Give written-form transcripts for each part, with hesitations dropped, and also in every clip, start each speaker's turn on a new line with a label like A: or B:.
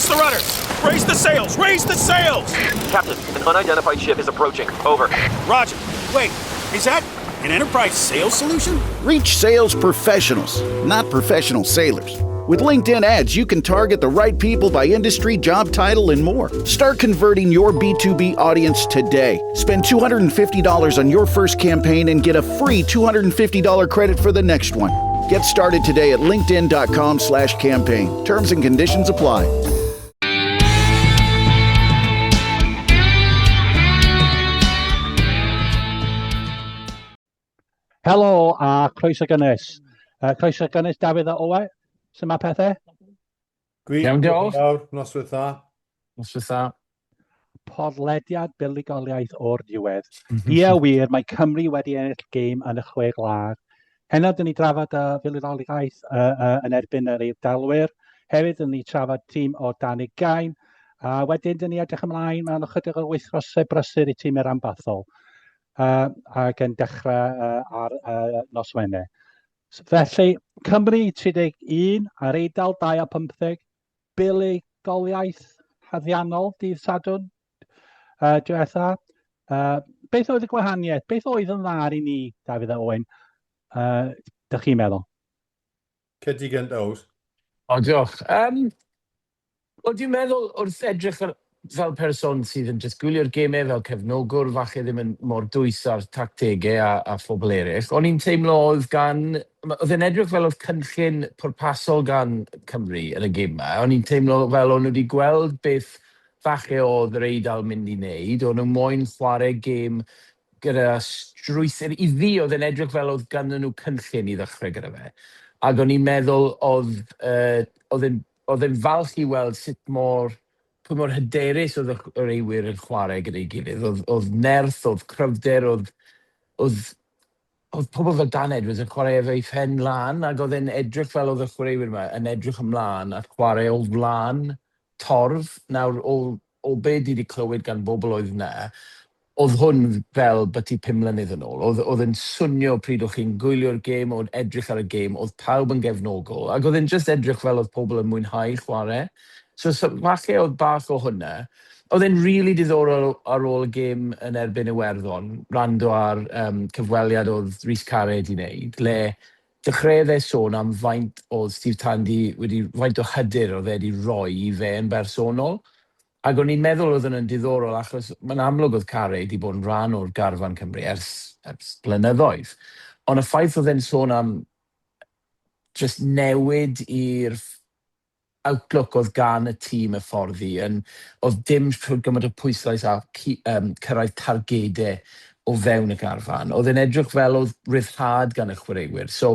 A: Raise the rudders! Raise the sails! Raise the sails!
B: Captain, an unidentified ship is approaching. Over.
A: Roger. Wait, is that an enterprise sales solution?
C: Reach sales professionals, not professional sailors. With LinkedIn ads, you can target the right people by industry, job title, and more. Start converting your B2B audience today. Spend $250 on your first campaign and get a free $250 credit for the next one. Get started today at linkedin.com slash campaign. Terms and conditions apply.
D: Helo a croeso gynnes. Croeso gynnes Dafydd a Owe. Sut mae pethau?
E: Gwych.
F: Iawn, diolch.
E: Fawr, noswaith dda.
F: Noswaith dda.
D: Podlediad buddugoliaeth o'r diwedd. Ie wir, mae Cymru wedi ennill gêm yn y chwe gwlad. Heno, dyn ni drafod y fuddugoliaeth yn erbyn yr Eidalwyr. Hefyd, dyn ni trafod tîm o dan ugain. A wedyn, dyn ni edrych ymlaen mewn ychydig o wythnosau brysur i tîm yr rhanbarthol. Ac yn dechrau ar nos Wener. Felly, Cymru 31 a'r Eidal 2 a 15, buddugoliaeth haeddiannol dydd Sadwrn diwetha. Beth oedd y gwahaniaeth? Beth oedd yn dda i ni, Dafydd a Owen, dych chi'n meddwl?
E: Cedi gyntaf, Ows.
F: O, diolch. Wel, dwi'n meddwl wrth edrych ar, fel person sydd yn jyst gwylio'r gemau fel cefnogwr, falle ddim yn mor dwys ar tactegau a phobl eraill, o'n i'n teimlo oedd gan... Oedd e'n edrych fel oedd cynllun pwrpasol gan Cymru yn y gemau. O'n i'n teimlo fel o'n nhw wedi gweld beth falle oedd yr Eidal mynd i wneud. O'n nhw moyn chwarae gêm gyda strwythur. I fi oedd e'n edrych fel oedd ganddyn nhw cynllun i ddechrau gyda fe. Ac o'n i'n meddwl oedd, oedd e'n oedd e'n falch i weld sut mor, pwy mor hyderus oedd y chwaraewyr yn chwarae gyda'i gilydd. Oedd, oedd nerth, oedd cryfder, oedd, oedd, oedd pobl fel Dan Edwards yn chwarae efo'i phen lan, ac oedd e'n edrych fel oedd y chwaraewyr yma yn edrych ymlaen at chwarae o flaen torf. Nawr, o be dwi wedi clywed gan bobl oedd yna, oedd hwn fel byti 5 mlynedd yn ôl. Oedd e'n swnio pryd o'ch chi'n gwylio'r gêm, oedd edrych ar y gêm, oedd pawb yn gefnogol, ac oedd e'n just edrych fel oedd pobl yn mwynhau chwarae. So falle oedd bach o hwnna. Oedd e'n really diddorol ar ôl y gêm yn erbyn Iwerddon, rando ar cyfweliad oedd Rhys Carre wedi wneud, le dechreuodd e sôn am faint oedd Steve Tandy wedi, faint o hyder oedd e wedi rhoi i fe yn bersonol. Ac o'n i'n meddwl oedd hwnna'n diddorol achos mae'n amlwg oedd Carre wedi bod yn rhan o'r garfan Cymru ers blynyddoedd. Ond y ffaith oedd e'n sôn am just newid i'r outlook oedd gan y tîm y fforddi, yn, oedd dim gymaint o pwyslais ar cyrraedd targedau o fewn y garfan. Oedd e'n edrych fel oedd ryddhad gan y chwaraewyr. So,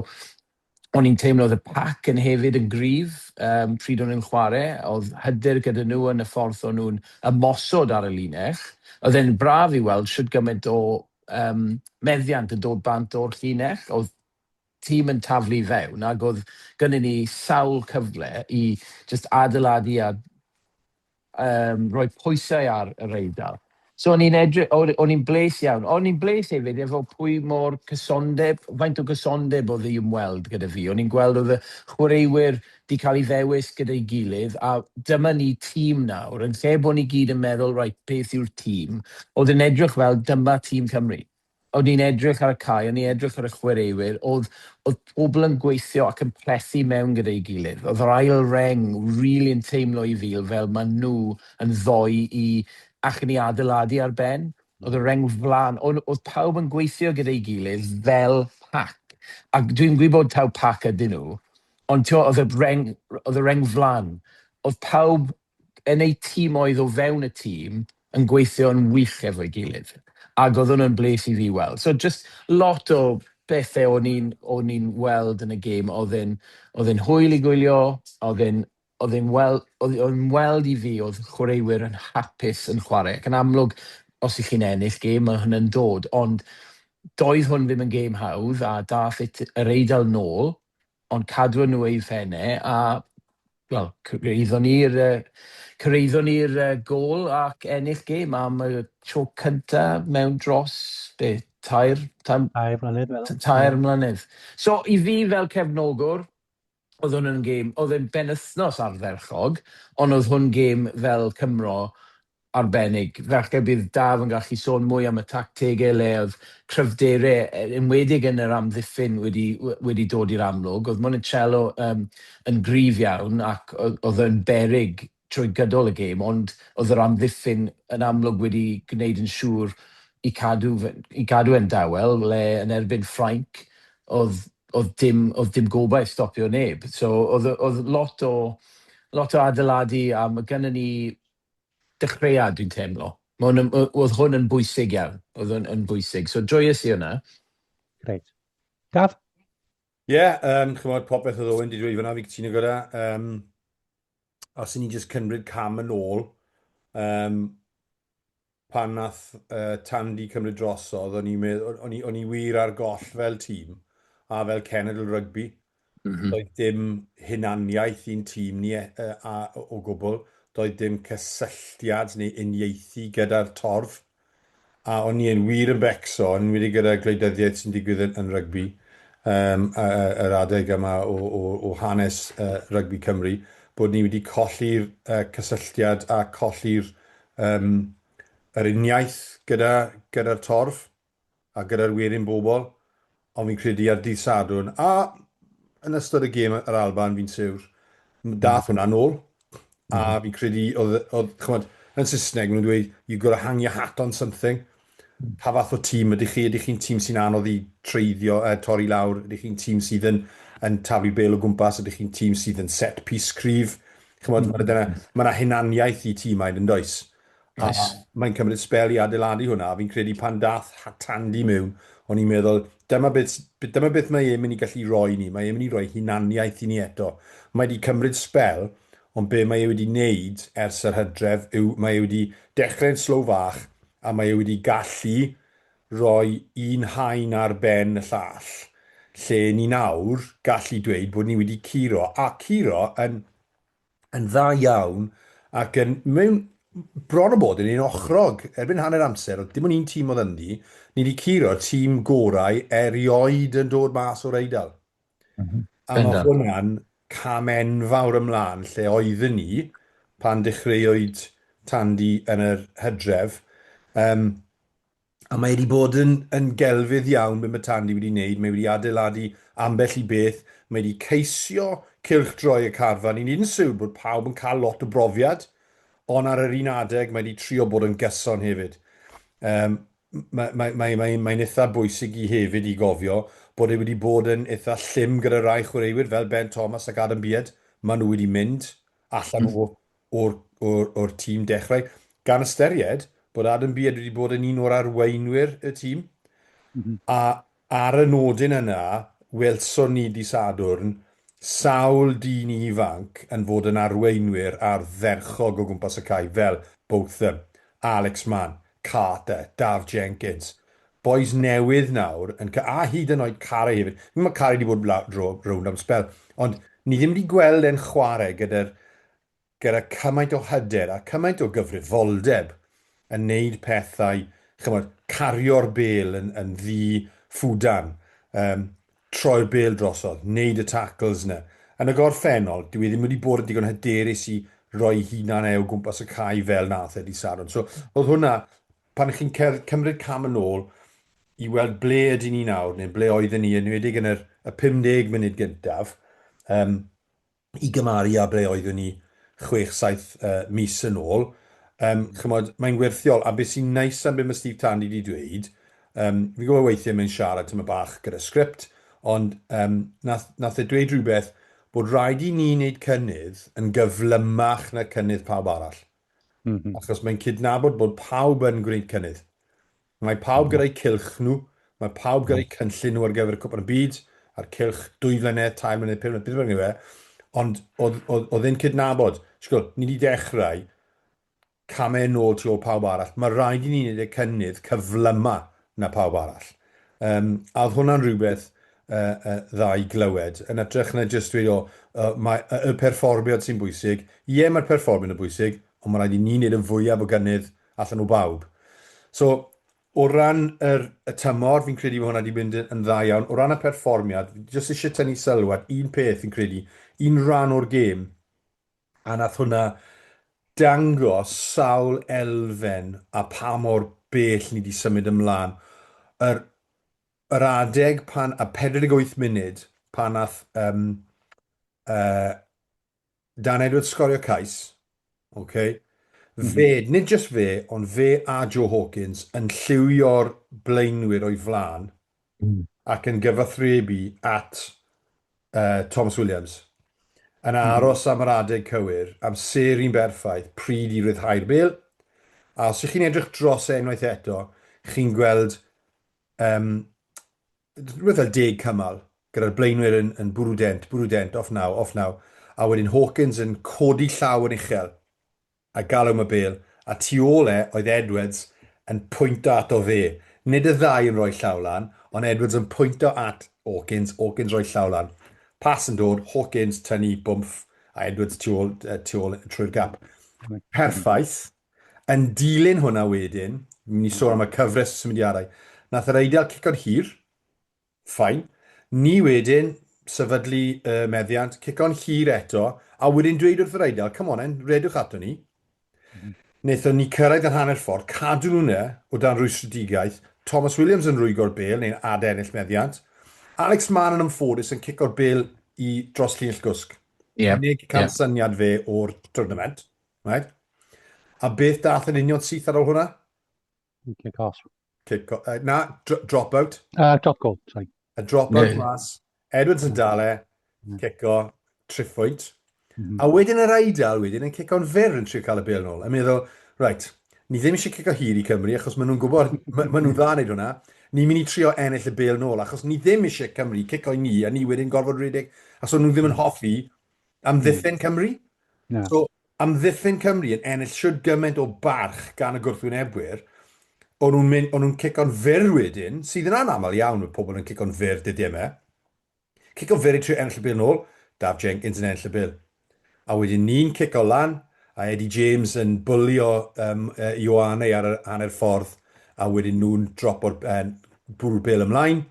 F: o'n i'n teimlo oedd y pac yn hefyd yn gryf pryd o'n nhw'n chwarae. Oedd hyder gyda nhw yn y ffordd o'n nhw'n ymosod ar y linell. Oedd e'n braf i weld shwt gymaint o meddiant yn dod bant o'r llinell. Oedd tîm yn taflu fewn ac oedd gynnon ni sawl cyfle i just adeiladu a rhoi pwysau ar yr Eidal. So o'n i'n edrych, o'n i'n bles iawn. O'n i'n bles hefyd efo pwy mor cysondeb, faint o gysondeb oedd i ymweld gyda fi. O'n i'n gweld oedd y chwaraewyr di cael ei ddewis gyda'i gilydd, a dyma ni tîm nawr, yn lle bod ni gyd yn meddwl, "Right, beth yw'r tîm?" Oedd yn edrych fel dyma tîm Cymru. O'n i'n edrych ar y cae, o'n i'n edrych ar y chwaraewyr, oedd pobl yn gweithio ac yn plethu mewn gyda'i gilydd. Oedd yr ail reng really yn teimlo i fi fel maen nhw yn ddoi i allan ni adeiladu ar ben. Oedd y reng flaen, oedd pawb yn gweithio gyda'i gilydd fel pac. Ac dwi'n gwybod taw pac ydyn nhw, ond t'wo, oedd y reng flaen, oedd pawb yn eu tîm oedd o fewn y tîm yn gweithio yn wych efo'i gilydd. Ac oedd hwnna'n bles i fi weld. So just lot o bethau o'n i'n weld yn y gêm oedd e'n hwyl i gwylio, oedd o'n weld i fi oedd chwaraewyr yn hapus yn chwarae. Ac yn amlwg, os ych chi'n ennill gêm, mae hwnna'n dod. Ond doedd hwn ddim yn gêm hawdd a dath yr Eidal nôl, ond cadw nhw eu phennau a wel, cyrhaeddon ni'r gôl ac ennill gêm am y tro cynta mewn dros, be, tair
D: 3 mlynedd, meddwl.
F: 3 mlynedd. So, i fi fel cefnogwr, Oedd hwn yn gêm, oedd e'n benwythnos ardderchog, ond oedd hwn gêm fel Cymro arbennig. Falle bydd Daf yn gallu sôn mwy am y tactegau le oedd cryfderau, enwedig yn yr amddiffyn, wedi, wedi dod i'r amlwg. Oedd Monticello yn gryf iawn ac oedd yn beryg trwy gydol y gêm, ond oedd yr amddiffyn yn amlwg wedi gwneud yn siŵr i cadw e'n dawel, le yn erbyn Ffrainc oedd dim gobaith stopio neb. So oedd lot o adeiladu a mae gennym ni dechreuad, dwi'n teimlo. Oedd hwn yn bwysig iawn. Oedd hwn yn bwysig. So joyous i hwnna.
D: Grêt. Daf?
E: Ie, yeah, chymod, popeth oedd Owen wedi dweud fyna, fi cytuno gyda. Os i ni jyst cymryd cam yn ôl, pan nath Tandy cymryd drosodd, o'n i wir ar goll fel tîm a fel cenedl rygbi. Doedd dim hunaniaeth i'n tîm ni o gwbl. Doedd dim cysylltiad neu uniaethu gyda'r torf. A o'n i yn wir yn becso, yn wedi gyda gwleidyddiaeth sy'n digwydd yn rygbi, yr adeg yma o hanes rygbi Cymru, bod ni wedi colli'r cysylltiad a colli'r yr uniaith gyda'r torf a gyda'r werin bobl. Ond fi'n credu ar dydd Sadwrn, a yn ystod y gêm yr Alban, fi'n siwr, dath hwnna nôl. A fi'n credu, oedd, chymod, yn Saesneg, maen nhw'n dweud, "You've got to hang your hat on something." Pa fath o tîm ydych chi? Ydych chi'n tîm sy'n anodd i treiddio, torri lawr? Ydych chi'n tîm sydd yn taflu bêl o gwmpas? Ydych chi'n tîm sydd yn set piece cryf? Chymod, mae yna hunaniaeth i tîmau, yn does? A mae'n cymryd sbel i adeiladu hwnna. Fi'n credu pan dath Tandy mewn, o'n i'n meddwl, dyma beth mae e'n mynd i gallu roi ni. Mae e'n mynd i roi hunaniaeth i ni eto. Mae wedi cymryd sbel, ond be mae e wedi wneud ers yr hydref yw mae e wedi dechrau'n slow fach a mae e wedi gallu roi un haen ar ben y llall, lle ni nawr gallu dweud bod ni wedi curo, a curo yn dda iawn ac yn mewn bron o bod yn un ochrog. Erbyn hanner amser, oedd dim ond un tîm oedd ynddi, ni wedi curo tîm gorau erioed yn dod mas o'r Eidal. A mae hwnna'n cam enfawr ymlaen lle oeddwn ni pan dechreuwyd Tandy yn yr hydref. A mae wedi bod yn gelfydd iawn beth mae Tandy wedi wneud. Mae wedi adeiladu ambell i beth. Mae wedi ceisio cylchdroi y carfan. Ni'n yn siŵr bod pawb yn cael lot o brofiad, ond ar yr un adeg mae wedi trio bod yn gyson hefyd. Mae'n mae, mae, mae, mae eitha bwysig i hefyd i gofio bod e wedi bod yn eitha llym gyda rai chwaraewyr fel Ben Thomas ac Adam Beard. Maen nhw wedi mynd allan o'r tîm dechrau, gan ystyried bod Adam Beard wedi bod yn un o'r arweinwyr y tîm. A ar y nodyn yna, welson ni di Sadwrn sawl dyn ifanc yn fod yn arweinwyr ardderchog o gwmpas y cae fel Botham, Alex Mann, Carter, Daf Jenkins. Boys newydd nawr, a hyd yn oed Carey hefyd. Mae Carey wedi bod rownd am sbel, ond ni ddim wedi gweld e'n chwarae gyda cymaint o hyder a cymaint o gyfrifoldeb yn neud pethau, chymod, cario'r bêl yn ddi ffwdan, troi'r bêl drosodd, neud y tackles yna. Yn y gorffennol, dwi e ddim wedi bod yn digon hyderus i roi hunan e o gwmpas y cae fel nath e di Sadwrn. So, oedd hwnna, pan chi'n cymryd cam yn ôl i weld ble ydyn ni nawr, neu ble oedden ni, yn enwedig yn y 50 munud gyntaf, i gymaru â ble oeddwn ni 6-7 mis yn ôl, chymod, mae'n werthiol. A beth sy'n neis am beth mae Steve Tandy wedi dweud, fi'n gwybod weithiau mae'n siarad tyma bach gyda sgript, ond nath e dweud rhywbeth bod rhaid i ni wneud cynnydd yn gyflymach na cynnydd pawb arall. Achos mae'n cydnabod bod pawb yn gwneud cynnydd. Mae pawb gyda'i cylch nhw, mae pawb gyda'i cynllun nhw ar gyfer y Cwpan y Byd, a'r cylch 2 flynedd, 3 mlynedd, 5 mlynedd, beth bynnag yw e. Ond oedd e'n cydnabod, sgol, ni wedi dechrau camau yn ôl tu ôl pawb arall. Mae rhaid i ni wneud y cynnydd cyflyma na pawb arall. A oedd hwnna'n rhywbeth dda i glywed. Yn hytrach na jyst dweud, "O, mae y perfformiad sy'n bwysig." Ie, mae'r perfformiad yn bwysig, ond mae rhaid i ni wneud y fwyaf o gynnydd allan o bawb. So, O ran yr, y tymor, fi'n credu bod hwnna wedi mynd yn dda iawn. O ran y perfformiad, fi jyst eisiau tynnu sylw at un peth fi'n credu, un rhan o'r gêm, a nath hwnna dangos sawl elfen a pa mor bell ni wedi symud ymlaen. Yr, yr adeg pan, a 48 munud, pan nath um, uh, Dan Edwards sgorio cais, ok? Fe, nid jyst fe, ond fe a Joe Hawkins yn lliwio'r blaenwyr o'i flaen ac yn gyfathrebu at uh, Thomas Williams. Yn aros am yr adeg cywir, amseru'n berffaith, pryd i ryddhau'r bêl. A os ych chi'n edrych dros e unwaith eto, chi'n gweld um, rhywbeth fel deg cymal, gyda'r blaenwyr yn, yn bwrw dent, bwrw dent, off now, off now, a wedyn Hawkins yn codi llaw yn uchel a galw am y bêl, a tu ôl e oedd Edwards yn pwynto ato fe. Nid y ddau yn rhoi llaw lan, ond Edwards yn pwynto at Hawkins, Hawkins rhoi llaw lan. Pas yn dod, Hawkins tynnu, bwmff, a Edwards tu ôl, tu ôl trwy'r gap. Perffaith. Yn dilyn hwnna wedyn, ni'n mynd i sôn am y cyfres o symudiadau, nath yr Eidal cico'n hir, fine. Ni wedyn, sefydlu y meddiant, cico'n hir eto, a wedyn dweud wrth yr Eidal, come on then, redwch ato ni. Wnaethon ni cyrraedd yn hanner ffordd, cadw nhw yna o dan rwystredigaeth, Thomas Williams yn rwygo'r bêl, neu'n adennill meddiant, Alex Mann yn anffodus yn cico'r bêl i dros llinell gwsg.
F: Ie.
E: Unig camsyniad fe o'r tournament. Right? A beth dath yn union syth ar ôl hwnna?
D: Kick off.
E: Kick off. Na, drop out.
D: Drop goal, sorry.
E: A drop out mas. Edwards yn dal e, cico, triffwynt. Mm -hmm. A wedyn yr Eidal wedyn yn cico'n fyr yn trio cael y bêl nôl. A meddwl, right, ni ddim eisiau cico hir i Cymru achos maen nhw'n gwybod, maen ma nhw'n dda wneud hwnna. Ni'n mynd i trio ennill y bêl nôl achos ni ddim eisiau Cymru cico i ni a ni wedyn gorfod rhedeg. Achos nhw ddim yn hoffi amddiffyn Cymru.
D: Na.
E: So, amddiffyn Cymru yn ennill shwd gymaint o barch gan y gwrthwynebwyr, o'n nhw'n mynd, o'n nhw'n cico'n fyr wedyn, sydd yn anaml iawn mae pobl yn cico'n fyr dyddiau yma. Cico fyr i trio ennill y bêl nôl, Daf Jenkins yn ennill y bêl. A wedyn ni'n cico lan, a Eddie James yn bwlio um, Ioane ar y hanner ffordd, a wedyn nhw'n dropo'r uh, bwrw'r bêl ymlaen,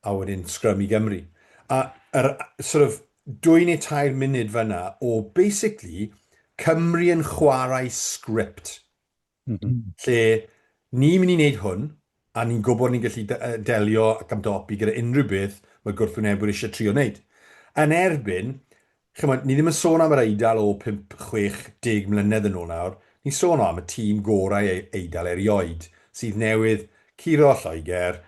E: a wedyn scrum i Gymru. A yr sort of dwy neu tair munud fan'na o basically Cymru yn chwarae sgript. Mm -hmm. Lle ni'n mynd i wneud hwn, a ni'n gwybod ni'n gallu delio ac amdopi gyda unrhyw beth mae gwrthwynebwyr eisiau trio wneud. Yn erbyn, chymod, ni ddim yn sôn am yr Eidal o 5, 6, 10 mlynedd yn ôl nawr, ni'n sôn am y tîm gorau Eidal erioed, sydd newydd curo Lloegr,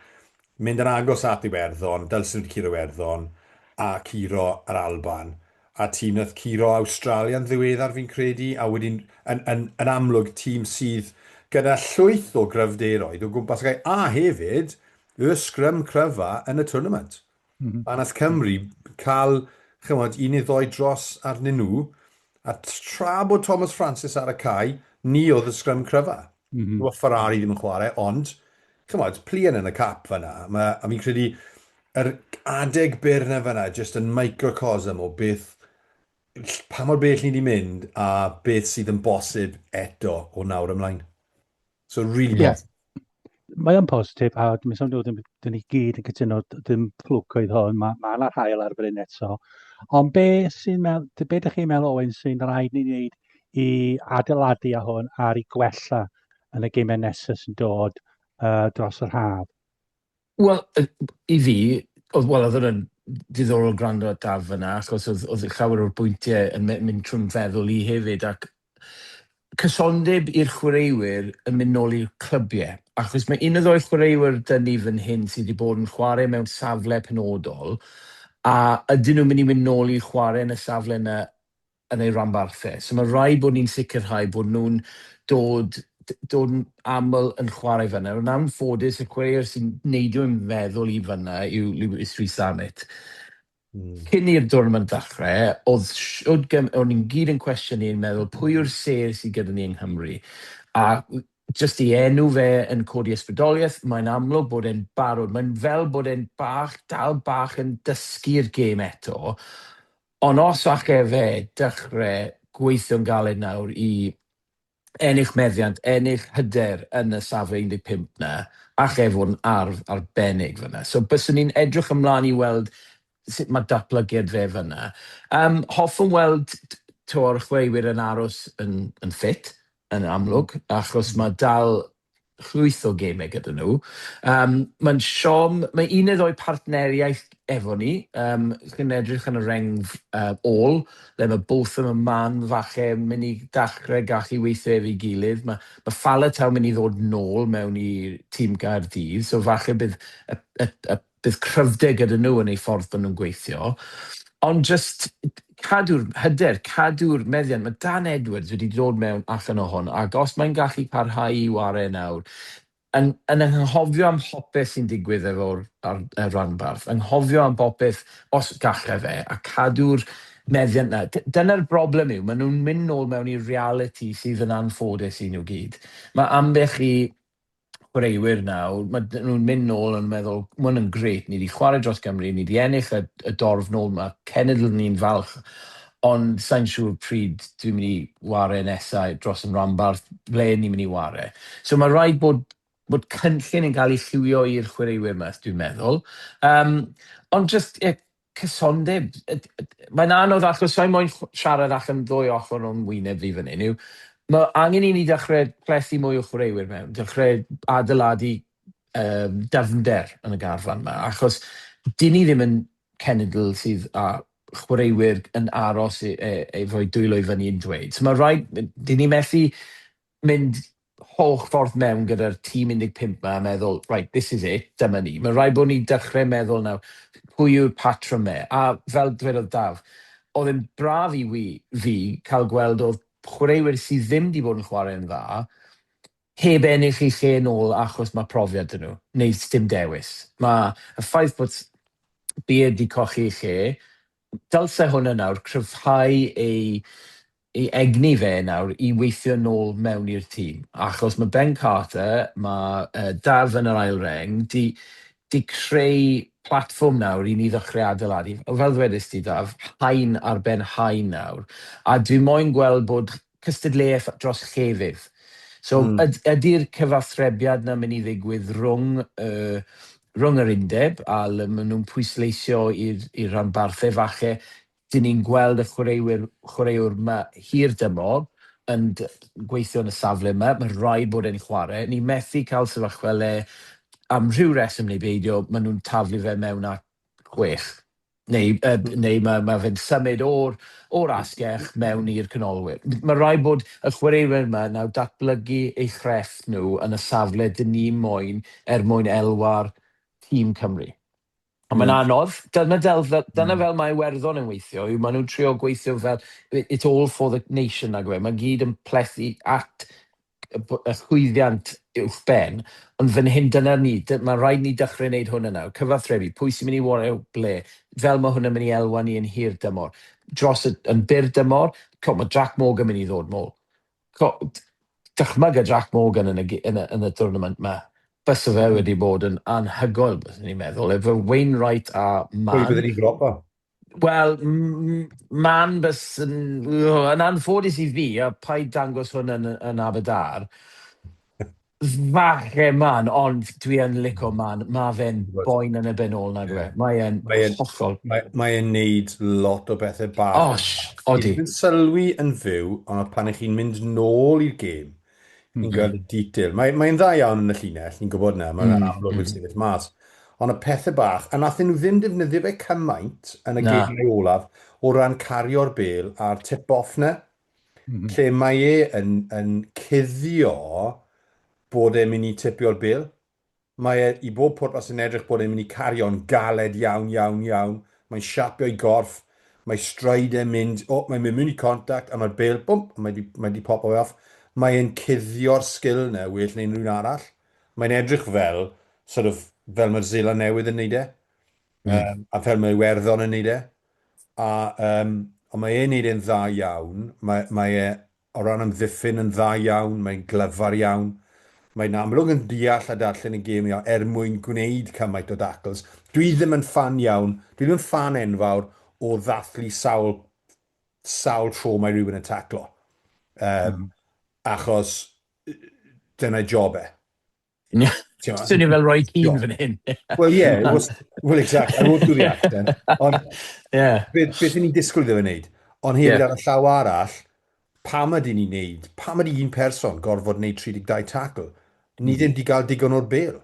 E: Mynd yn agos at Iwerddon, dylsen nhw wedi curo Iwerddon, a curo yr Alban. A tîm nath curo Awstralia'n ddiweddar fi'n credu, a wedyn yn, yn, yn amlwg tîm sydd gyda llwyth o gryfderoedd o gwmpas y cae, a hefyd y sgrym cryfa yn y tournament. Mm -hmm. A nath Cymru cael, chymod, un neu ddoi dros arnyn nhw, a tra bod Thomas Francis ar y cae, ni oedd y sgrym cryfa. Mm -hmm. Dyw Ferrari ddim yn chwarae, ond, chymod, pluen yn y cap fanna. Ma, a fi'n credu, yr adeg byr na fanna, jyst yn microcosm o beth, pa mor bell ni wedi mynd a beth sydd yn bosib eto o nawr ymlaen. So, really
D: yeah. Mae o'n positif, a dwi'n meddwl dyn, dyn ni gyd yn cytuno dim fflwc oedd hwn, mae ma yna hael ar bryn eto. Ond be sy'n meddwl, be ydych chi'n meddwl Owen sy'n rhaid ni wneud i adeiladu â hwn a'r i gwella yn y gemau nesaf sy'n dod uh, dros yr haf?
F: Wel, i fi, oedd, wel, oedd hwnna'n diddorol gwrando at Daf fyna, achos oedd, oedd llawer o'r bwyntiau yn mynd trwy'n feddwl i hefyd, ac cysondeb i'r chwaraewyr yn mynd nôl i'r clybiau. Achos mae un o ddoi chwaraewyr dyn ni fan hyn sydd wedi bod yn chwarae mewn safle penodol, a ydyn nhw'n mynd i mynd nôl i chwarae yn y safle yna yn eu rhanbarthau. So mae rhaid bod ni'n sicrhau bod nhw'n dod, dod yn aml yn chwarae fyna. Yn anffodus, y chwaraewr sy'n neidio i'n feddwl i fyna yw Lewis Rees-Zammit. Mm. Cyn i'r dwrnament ddechrau, oedd siwd gym, o'n ni'n gyd yn cwestiynu yn meddwl pwy yw'r sêr sydd gyda ni yng Nghymru. A jyst i enw fe yn codi ysbrydoliaeth, mae'n amlwg bod e'n barod. Mae'n fel bod e'n bach, dal bach yn dysgu'r gêm eto. Ond os alle fe dechrau gweithio'n galed nawr i Ennill meddiant, ennill hyder yn y safle 15 'na, alle e fod yn arf arbennig fan'na. So byswn i'n edrych ymlaen i weld sut mae datblygiad fe fan'na. Hoffwn weld to'r chwaraewyr yn aros yn ffit, yn amlwg, achos mae dal llwyth o gemau gyda nhw. Mae'n siom, mae un neu ddoi partneriaeth efo ni, chi'n edrych yn y reng ôl, le mae Botham a Mann falle mynd i dechrau gallu weithio efo'i gilydd. Mae Faletau mynd i ddod nôl mewn i tîm Gaerdydd, so falle bydd, y, y, y, bydd cryfder gyda nhw yn ei ffordd bod nhw'n gweithio. Ond just cadw'r hyder, cadw'r meddiant. Mae Dan Edwards wedi dod mewn allan o hwn, ac os mae'n gallu parhau i ware nawr, yn anghofio am popeth sy'n digwydd efo'r ar, y rhanbarth, anghofio am popeth os gallai fe, a cadw'r meddiant na. Dyna'r broblem yw, maen nhw'n mynd nôl mewn i reality sydd yn anffodus i nhw gyd. Mae ambell i chwaraewyr nawr, mae nhw'n mynd nôl yn meddwl, "Ma hwn yn grêt, ni wedi chwarae dros Gymru, ni wedi ennill y dorf nôl yma, cenedl ni'n falch, ond sa'n siŵr pryd dwi'n mynd i ware nesau dros yn rhanbarth, ble ni'n mynd i ware." So mae rhaid bod cynllun yn cael ei lliwio i'r chwaraewyr yma, dwi'n meddwl. Ond just, ie, cysondeb. Mae'n anodd achos sa'n moyn siarad allan ddwy ochr o'n wyneb fi fan hyn yw, mae angen i ni dechrau plethu mwy o chwaraewyr mewn, dechrau adeiladu dyfnder yn y garfan yma, achos dyn ni ddim yn cenedl sydd â chwaraewyr yn aros efo'i dwylo i fyny yn dweud. So mae rhaid, dyn ni methu mynd holl ffordd mewn gyda'r tîm 15 ma a meddwl, "Right, this is it, dyma ni." Mae rhaid bod ni'n dechrau meddwl nawr, pwy yw'r patrymau? A fel dwedodd Daf, oedd yn braf i fi cael gweld oedd chwaraewyr sydd ddim wedi bod yn chwarae'n dda, heb ennill eu lle nôl achos mae profiad 'da nhw, neu dim dewis. Mae y ffaith bod Beard 'di colli ei lle, dylse hwnna nawr cryfhau ei egni fe nawr i weithio nôl mewn i'r tîm. Achos mae Ben Carter, mae Daf yn yr ail reng, di creu platfform nawr i ni ddechrau adeiladu. Fel ddwedais ti, Daf, haen ar ben haen nawr. A dwi moyn gweld bod cystadleuaeth dros llefydd. So ydy'r cyfathrebiad 'na mynd i ddigwydd rhwng yr undeb a le maen nhw'n pwysleisio i'r rhanbarthau falle dyn ni'n gweld y chwaraewr 'ma hir dymor yn gweithio yn y safle yma, mae rhaid bod e'n chwarae. Ni methu cael sefyllfa le am rhyw reswm neu beidio, maen nhw'n taflu fe mewn at 6. Neu mae fe'n symud o'r asgell mewn i'r canolwyr. Mae rhaid bod y chwaraewyr yma nawr datblygu eu chrefft nhw yn y safle dyn ni moyn er mwyn elwa'r tîm Cymru. Ond mae'n anodd. Dyna fel mae Iwerddon yn weithio. Yw maen nhw'n trio gweithio fel it's all for the nation nag yw e. Mae gyd yn plethu at y llwyddiant uwch ben. Ond fan hyn dyna ni. Mae rhaid ni dechrau wneud hwnna nawr. Cyfathrebu. Pwy sy'n mynd i ware ble? Fel mae hwnna'n mynd i elwa ni yn hir dymor. Dros y, yn byr dymor, mae Jack Morgan mynd i ddod nôl. Dychmyga Jack Morgan yn y tournament ma. Bysa fe wedi bod yn anhygoel, byswn i'n meddwl. Efo Wainwright a
E: Pwy
F: Mann.
E: bydden ni'n dropo?
F: Wel, Mann bys yn anffodus i fi, a paid dangos hwn yn Aberdâr, falle Mann, ond dwi yn lico Mann. Mae fe'n boen yn y ben ôl nag yw e. Mae e'n hollol.
E: Mae e'n neud lot o bethau bach.
F: Osh, odi.
E: Ti'n sylwi yn fyw, ond pan ych chi'n mynd nôl i'r gêm, ni'n gweld y detail. Mae'n dda iawn yn y llinell, ni'n gwybod na, mae'n amlwg yn sefyll mas. Ond y pethau bach, a nathyn nhw ddim defnyddio fe cymaint yn y gemau olaf o ran cario'r bêl a'r tip-off 'na, lle mae e yn cuddio bod e'n mynd i tipio'r bêl. Mae e i bob pwrpas yn edrych bod e'n mynd i cario'n galed iawn, iawn, iawn. Mae'n siapio'i gorff, mae stride e'n mynd, o, mae'n mynd mewn i contact a mae'r bêl, bwmp, a mae di popo fe off. Mae e'n cuddio'r sgil 'na well na unrhyw un arall. Mae'n edrych fel, sort of, fel mae'r Seland Newydd yn neud e. A fel mae Iwerddon yn neud e. A ond mae e'n neud e'n dda iawn. Mae e o ran amddiffyn yn dda iawn, mae'n glyfar iawn. Mae'n amlwg yn deall a darllen y gêm iawn er mwyn gwneud cymaint o dacles. Dwi ddim yn ffan iawn, dwi ddim yn ffan enfawr o ddathlu sawl tro mae rhywun yn taclo. Achos dyna'i job e.
F: Swnio fel Roy Keane fan hyn.
E: Well, yeah, it was, well, exactly. I won't do the accent. Ond beth, beth ni'n disgwyl iddo fe wneud? Ond hefyd ar y llaw arall, pam ydyn ni'n neud, pam ydy un person gorfod wneud 32 tackle? Ni ddim wedi cael digon o'r bêl.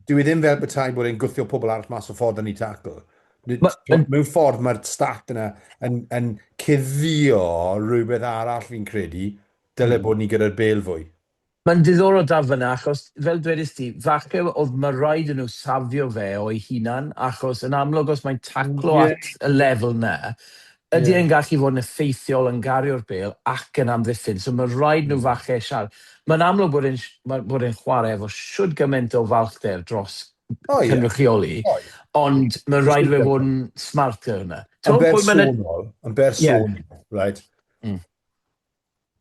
E: Dyw e ddim fel petai bod e'n gwthio pobl arall mas o ffordd yn ei tackle. Mewn ffordd mae'r stat yna yn, yn cuddio rhywbeth arall fi'n credu, dyle bod ni gyda'r bêl fwy.
F: Mae'n diddorol da fyna, achos fel dwedais ti, falle oedd mae rhaid i nhw safio fe o'i hunan, achos yn amlwg os mae'n taclo at y lefel na, ydy e'n gallu fod yn effeithiol yn gario'r bêl ac yn amddiffyn. So mae rhaid nhw falle siarad. Mae'n amlwg bod e'n bod e'n chwarae efo shwd gymaint o falchder dros cynrychioli, ond mae rhaid fe fod yn smart gyda hwnna.
E: Yn bersonol, yn bersonol, right?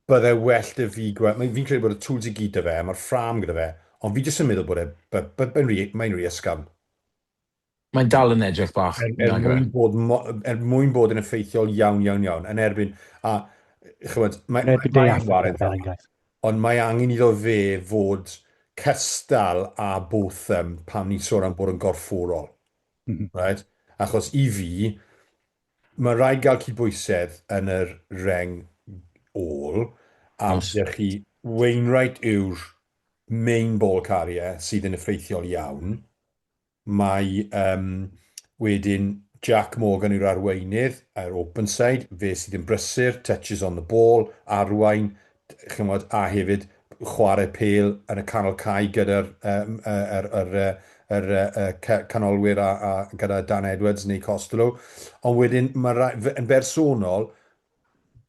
E: Bydde well 'da fi gweld... Fi'n credu bod y tools i gyd 'da fe, mae'r ffrâm gyda fe, ond fi jyst yn meddwl bod e... mae'n rhy, mae'n rhy ysgafn.
F: Mae'n dal yn edrych bach.
E: Er, mwyn bod, er mwyn bod yn effeithiol iawn, iawn, iawn, yn erbyn... A, chymod, mae, mae, mae dda, ond mae angen iddo fe fod cystal a Botham pan ni'n sôn am bod yn gorfforol. Right? Achos i fi, Mae rhaid gael cydbwysedd yn yr reng ôl, a gyda chi Wainwright yw'r main ball carrier sydd yn effeithiol iawn. Mae um, wedyn Jack Morgan yw'r arweinydd ar open side, fe sydd yn brysur, touches on the ball, arwain, chymod, a hefyd chwarae pêl yn y canol cae gyda'r um, yr, yr, yr, yr canolwyr a, a gyda Dan Edwards neu Costello. Ond wedyn, mae rai, yn bersonol,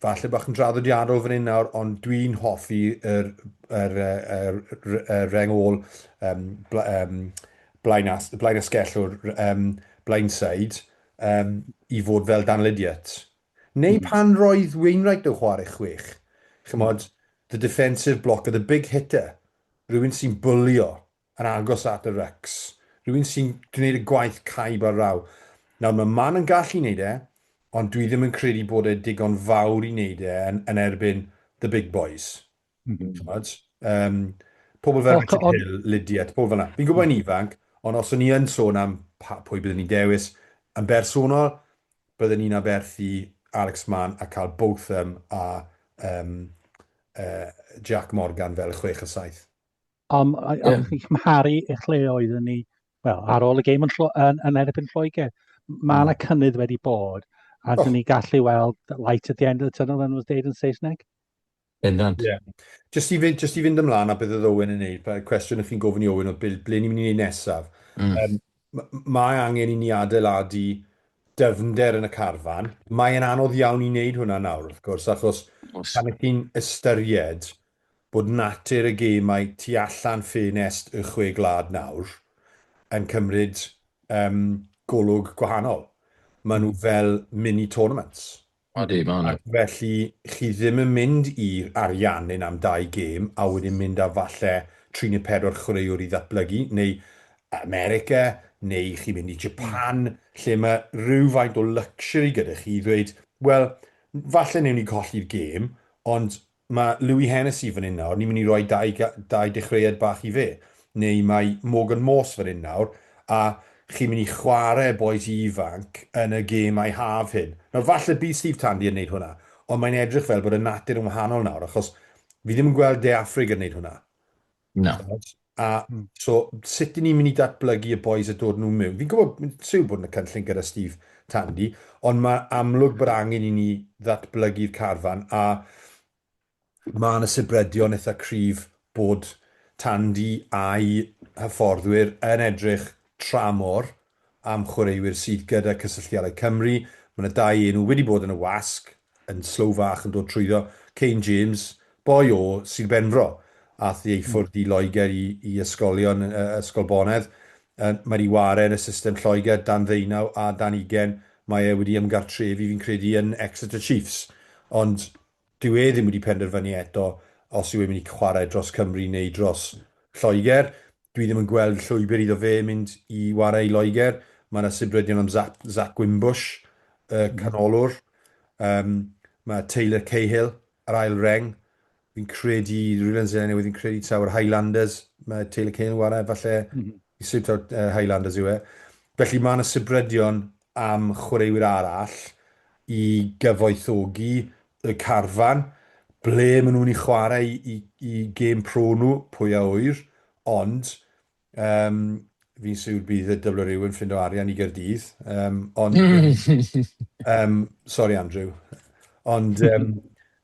E: falle bach yn draddodiadol fan hyn nawr, ond dwi'n hoffi yr, yr, yr, yr, yr reng ôl um, bla, um, blaen, as, blaen asgellwr um, blindside um, i fod fel Dan Lydiate. Neu pan roedd Wainwright yn chwarae chwech. Chymod, the defensive blocker, the big hitter. Rhywun sy'n bwlio yn agos at y rucks. Rhywun sy'n gwneud y gwaith caib ar raw. Nawr, mae Man yn gallu wneud e, ond dwi ddim yn credu bod e digon fawr i wneud e yn, yn erbyn the big boys. Chymod? Pobl fel Richard Hill, Lydiate, pobl fel yna. Fi'n gwybod yn ifanc, ond os o'n i yn sôn am pa, pwy byddwn ni'n dewis, yn bersonol, byddwn ni'n aberthu Alex Mann a cael Botham a um, Jack Morgan fel 6 a 7.
D: Ond yeah. chi'n cymharu eich lle oeddwn ni, wel, ar ôl y gêm yn, yn, yn erbyn Lloegr, mae yna cynnydd wedi bod, a oh. dyn ni gallu weld light at the end of the tunnel, yn oedd deud yn Saesneg.
F: Bendant.
E: Yeah. Just i fynd, just i fynd ymlaen a beth oedd Owen yn neud, cwestiwn ych chi'n gofyn i Owen oedd ble, ble ni'n mynd i wneud nesaf. Um, mae angen i ni adeiladu dyfnder yn y carfan. Mae'n anodd iawn i wneud hwnna nawr, wrth gwrs, achos pan ych chi'n ystyried bod natur y gemau tu allan ffenest y chwe gwlad nawr yn cymryd um, golwg gwahanol. Maen nhw fel mini tournaments.
F: Odi, ma' hwnna.
E: Ac felly chi ddim yn mynd i'r Ariannin am dau gêm a wedyn mynd â falle tri neu pedwar chwaraewr i ddatblygu, neu America, neu chi'n mynd i Japan, lle mae rhywfaint o luxury gyda chi i ddweud, wel, falle newn ni colli'r gêm, ond Mae Louis Hennessy fan hyn nawr, ni'n mynd i roi dau, dau dechreuad bach i fe. Neu mae Morgan Morse fan hyn nawr, a chi'n mynd i chwarae bois ifanc yn y gemau haf hyn. Nawr, falle bydd Steve Tandy yn neud hwnna, ond mae'n edrych fel bod y natur yn wahanol nawr, achos fi ddim yn gweld De Affrig yn neud hwnna.
F: No.
E: A so, sut 'y ni'n mynd i datblygu y bois a dod nhw mewn? Fi'n gwybod, fi'n siŵr bod yna cynllun gyda Steve Tandy, ond mae amlwg bod angen i ni ddatblygu'r carfan, a mae yna sibrydion eitha cryf bod Tandy a'i hyfforddwyr yn edrych tramor am chwaraewyr sydd gyda cysylltiadau Cymru. Mae yna dau enw wedi bod yn y wasg, yn slow fach yn dod trwyddo, Kane James, boi o Sir Benfro, ath i ffwrdd i Loegr i, i ysgolion, Ysgol Bonedd. Mae wedi ware yn y system Lloegr dan ddeunaw a dan ugain. Mae e wedi ymgartrefu, fi'n credu, yn Exeter Chiefs. Ond dyw e ddim wedi penderfynu eto os yw e'n mynd i chwarae dros Cymru neu dros Lloegr. Dwi ddim yn gweld llwybr iddo fe mynd i ware i Loegr. Mae yna sibrydion am Zach, Zach Wimbush, y canolwr. Um, mae Taylor Cahill, yr ail reng. Fi'n credu, rhywle yn Seland Newydd, fi'n credu taw yr Highlanders, mae Taylor Kane yn warae, falle, mm -hmm. i sut taw Highlanders yw e. Felly mae yna sybrydion am chwaraewyr arall i gyfoethogi y carfan, ble maen nhw'n i chwarae i, i, i gêm pro nhw, pwy a ŵyr, ond um, fi'n siwr bydd y WRU yn ffindo arian i Gaerdydd. Um, ond, um, sorry Andrew. Ond, um,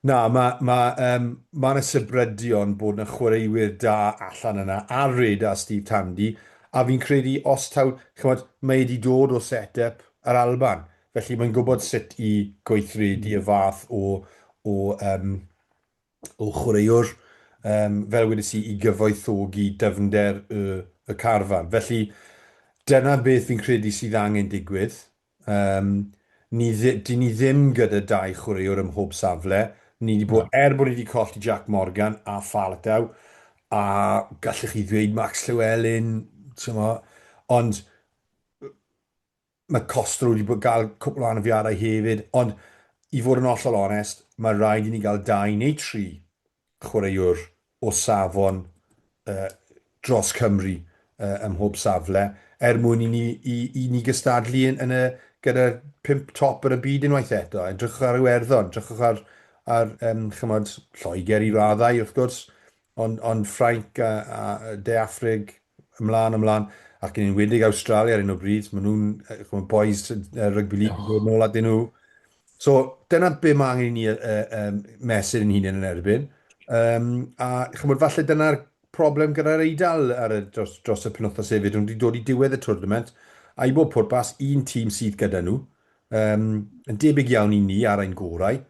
E: na, mae ma, um, ma yna sybrydion bod yna chwaraewyr da allan yna ar radar Steve Tandy, a fi'n credu os taw, chymod, mae wedi dod o set-up yr Alban, felly mae'n gwybod sut i gweithredu y fath o, o um, o chwaraewr, um, fel wedes i, i gyfoethogi dyfnder y, y carfan. Felly, dyna beth fi'n credu sydd angen digwydd. Um, ni, dyn ni ddim gyda dau chwaraewr ym mhob safle. Ni wedi bod, er bod ni wedi colli Jack Morgan a Faletau, a gallech chi ddweud Max Llewellyn, ond Mae Costro wedi bod gael cwpl o anafiadau hefyd, ond i fod yn hollol onest, mae rhaid i ni gael dau neu tri chwaraewr o safon uh, dros Cymru uh, ym mhob safle, er mwyn i ni, i, i ni gystadlu yn, yn y, gyda'r pump top yn y byd unwaith eto. Edrychwch ar Iwerddon, edrychwch ar, ar um, chymod, Lloegr i raddau, wrth gwrs, Ond, ond Ffrainc a, a De Affrig, ymlaen, ymlaen, ac yn enwedig Awstralia ar un o bryd, maen nhw'n, chymod, boys rugby league yn dod nôl atyn nhw. So, dyna be mae angen i ni uh, um, mesur yn hunain yn erbyn. Um, a chymod, falle dyna'r problem gyda'r Eidal ar y, dros, dros y penwythnos hefyd. Nhw wedi dod i diwedd y tournament, a i bob pwrpas, un tîm sydd gyda nhw. Um, yn debyg iawn i ni ar ein gorau,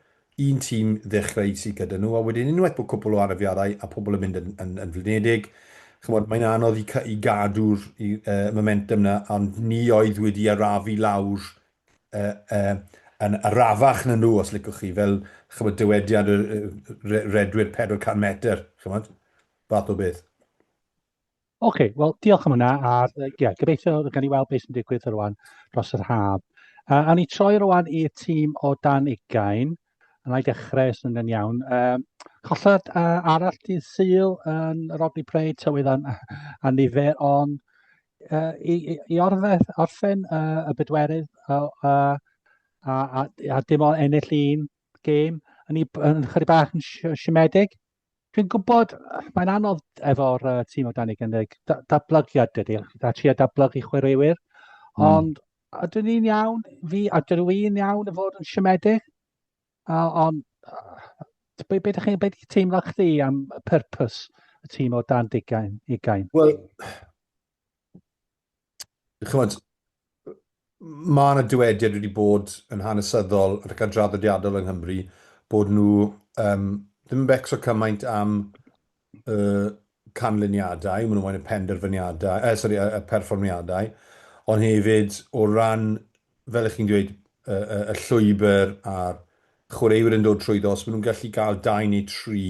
E: un tîm ddechrau sydd gyda nhw, a wedyn unwaith bod cwpl o anafiadau a pobl yn mynd yn, yn, yn flinedig, chymod, mae'n anodd i, i gadw'r i, uh, momentum na, ond ni oedd wedi arafu lawr uh, uh, yn arafach na nhw, os licwch chi, fel chymod, dywediad y redwyr 400 metr, chymod, fath o beth.
D: Oce, okay, wel, diolch am hwnna, a yeah, gobeithio gan i weld beth sy'n digwydd rwan dros yr haf. A ni troi rwan i'r tîm o dan ugain, a na i dechrau os yn iawn. Colled arall dydd Sul yn Rodney Parade, tywydd an, a nifer, ond uh, i, i, i orfeth, orffen uh, y bedwerydd uh, uh, a, a, a dim ond ennill un gêm, yn, i, yn chydig bach yn siomedig. Dwi'n gwybod, mae'n anodd efo'r uh, tîm o dan 11, datblygiad dydy, a trio datblygu chwaraewyr, mm. ond ydyn ni'n iawn, fi, a dydw i'n iawn y fod yn siomedig, a, ond be, be ydych chi'n, be ydych teimlo chdi am y purpose y tîm o dan 20?
E: Wel, chymod, mae yna dywediad wedi bod yn hanesyddol ac yn draddodiadol yng Nghymru bod nhw um, ddim yn becso cymaint am y canlyniadau, maen nhw'n moyn y penderfyniadau, eh, sorry, y, y perfformiadau, ond hefyd o ran, fel ych chi'n dweud, y, y, y llwybr a'r chwaraewyr yn dod trwyddo, os maen nhw'n gallu cael dau neu tri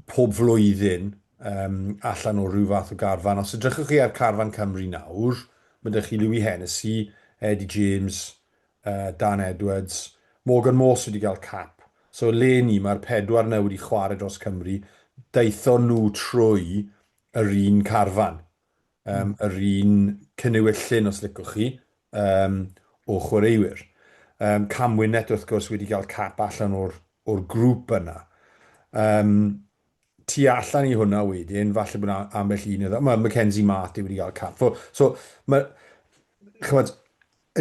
E: pob flwyddyn um, allan o rhyw fath o garfan. Os edrychwch chi ar carfan Cymru nawr, mae ydych chi Louis Hennessy, Eddie James, uh, Dan Edwards, Morgan Morse wedi cael cap. So eleni mae'r pedwar yna wedi chwarae dros Cymru, daethon nhw trwy yr un carfan, um, yr un cynewyllyn os licwch chi, um, o chwaraewyr. Um, Cam Winnett wrth gwrs wedi cael cap allan o'r, or grŵp yna. Um, tu allan i hwnna wedyn, falle bod ambell un iddo. Mae Mackenzie Marty wedi cael cap. So, so mae, chymod,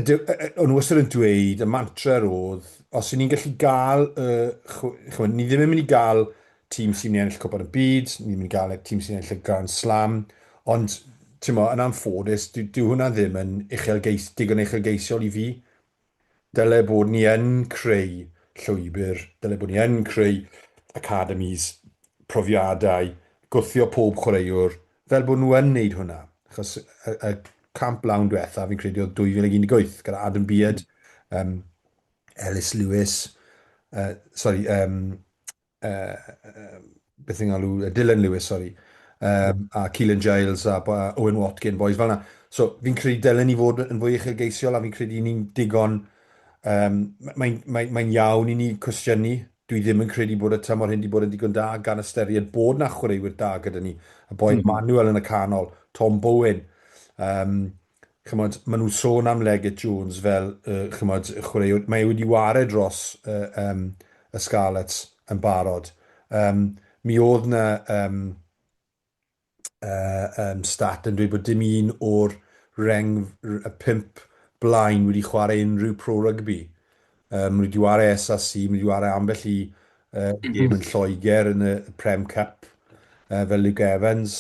E: o'n nhw wastad yn dweud, y mantra oedd, os y'n ni'n gallu gael, uh, chymod, ni ddim yn mynd i gael tîm sy'n mynd i ennill Cwpan y Byd, ni ddim yn mynd i gael tîm sy'n ennill y Grand Slam, ond, ti'n mo, yn anffodus, dyw, dyw hwnna ddim yn uchelgeis, digon uchelgeisiol i fi. Dyle bod ni yn creu llwybr, dyle bod ni yn creu academies, profiadau, gwthio pob chwaraewr, fel bod nhw yn neud hwnna. Achos y, y camp lawn diwetha, fi'n credu oedd 2018, gyda Adam Beard, um, Ellis Lewis, uh, sorry, um, uh, beth yng ngalw, Dylan Lewis, sorry, um, a Keelan Giles a Owen Watkin, boys fel yna. So, fi'n credu dylen ni fod yn fwy uchelgeisiol a fi'n credu ni'n digon, um, mae'n mae, mae iawn i ni cwestiynu. Dwi ddim yn credu bod y tymor hyn 'di bod yn digon da gan ystyried bod 'na chwaraewyr da gyda ni. Y boi Manuel yn y canol, Tom Bowen. Um, chymod, maen nhw'n sôn am Leggett Jones fel uh, chymod, chwaraewr. Mae e wedi ware dros uh, um, y Scarlets yn barod. Um, mi oedd na um, uh, um, stat yn dweud bod dim un o'r reng y pump blaen wedi chwarae unrhyw pro rugby. Um, maen nhw wedi chwarae SRC, maen nhw wedi chwarae ambell i gêm yn Lloegr yn y Prem Cup, fel Luke Evans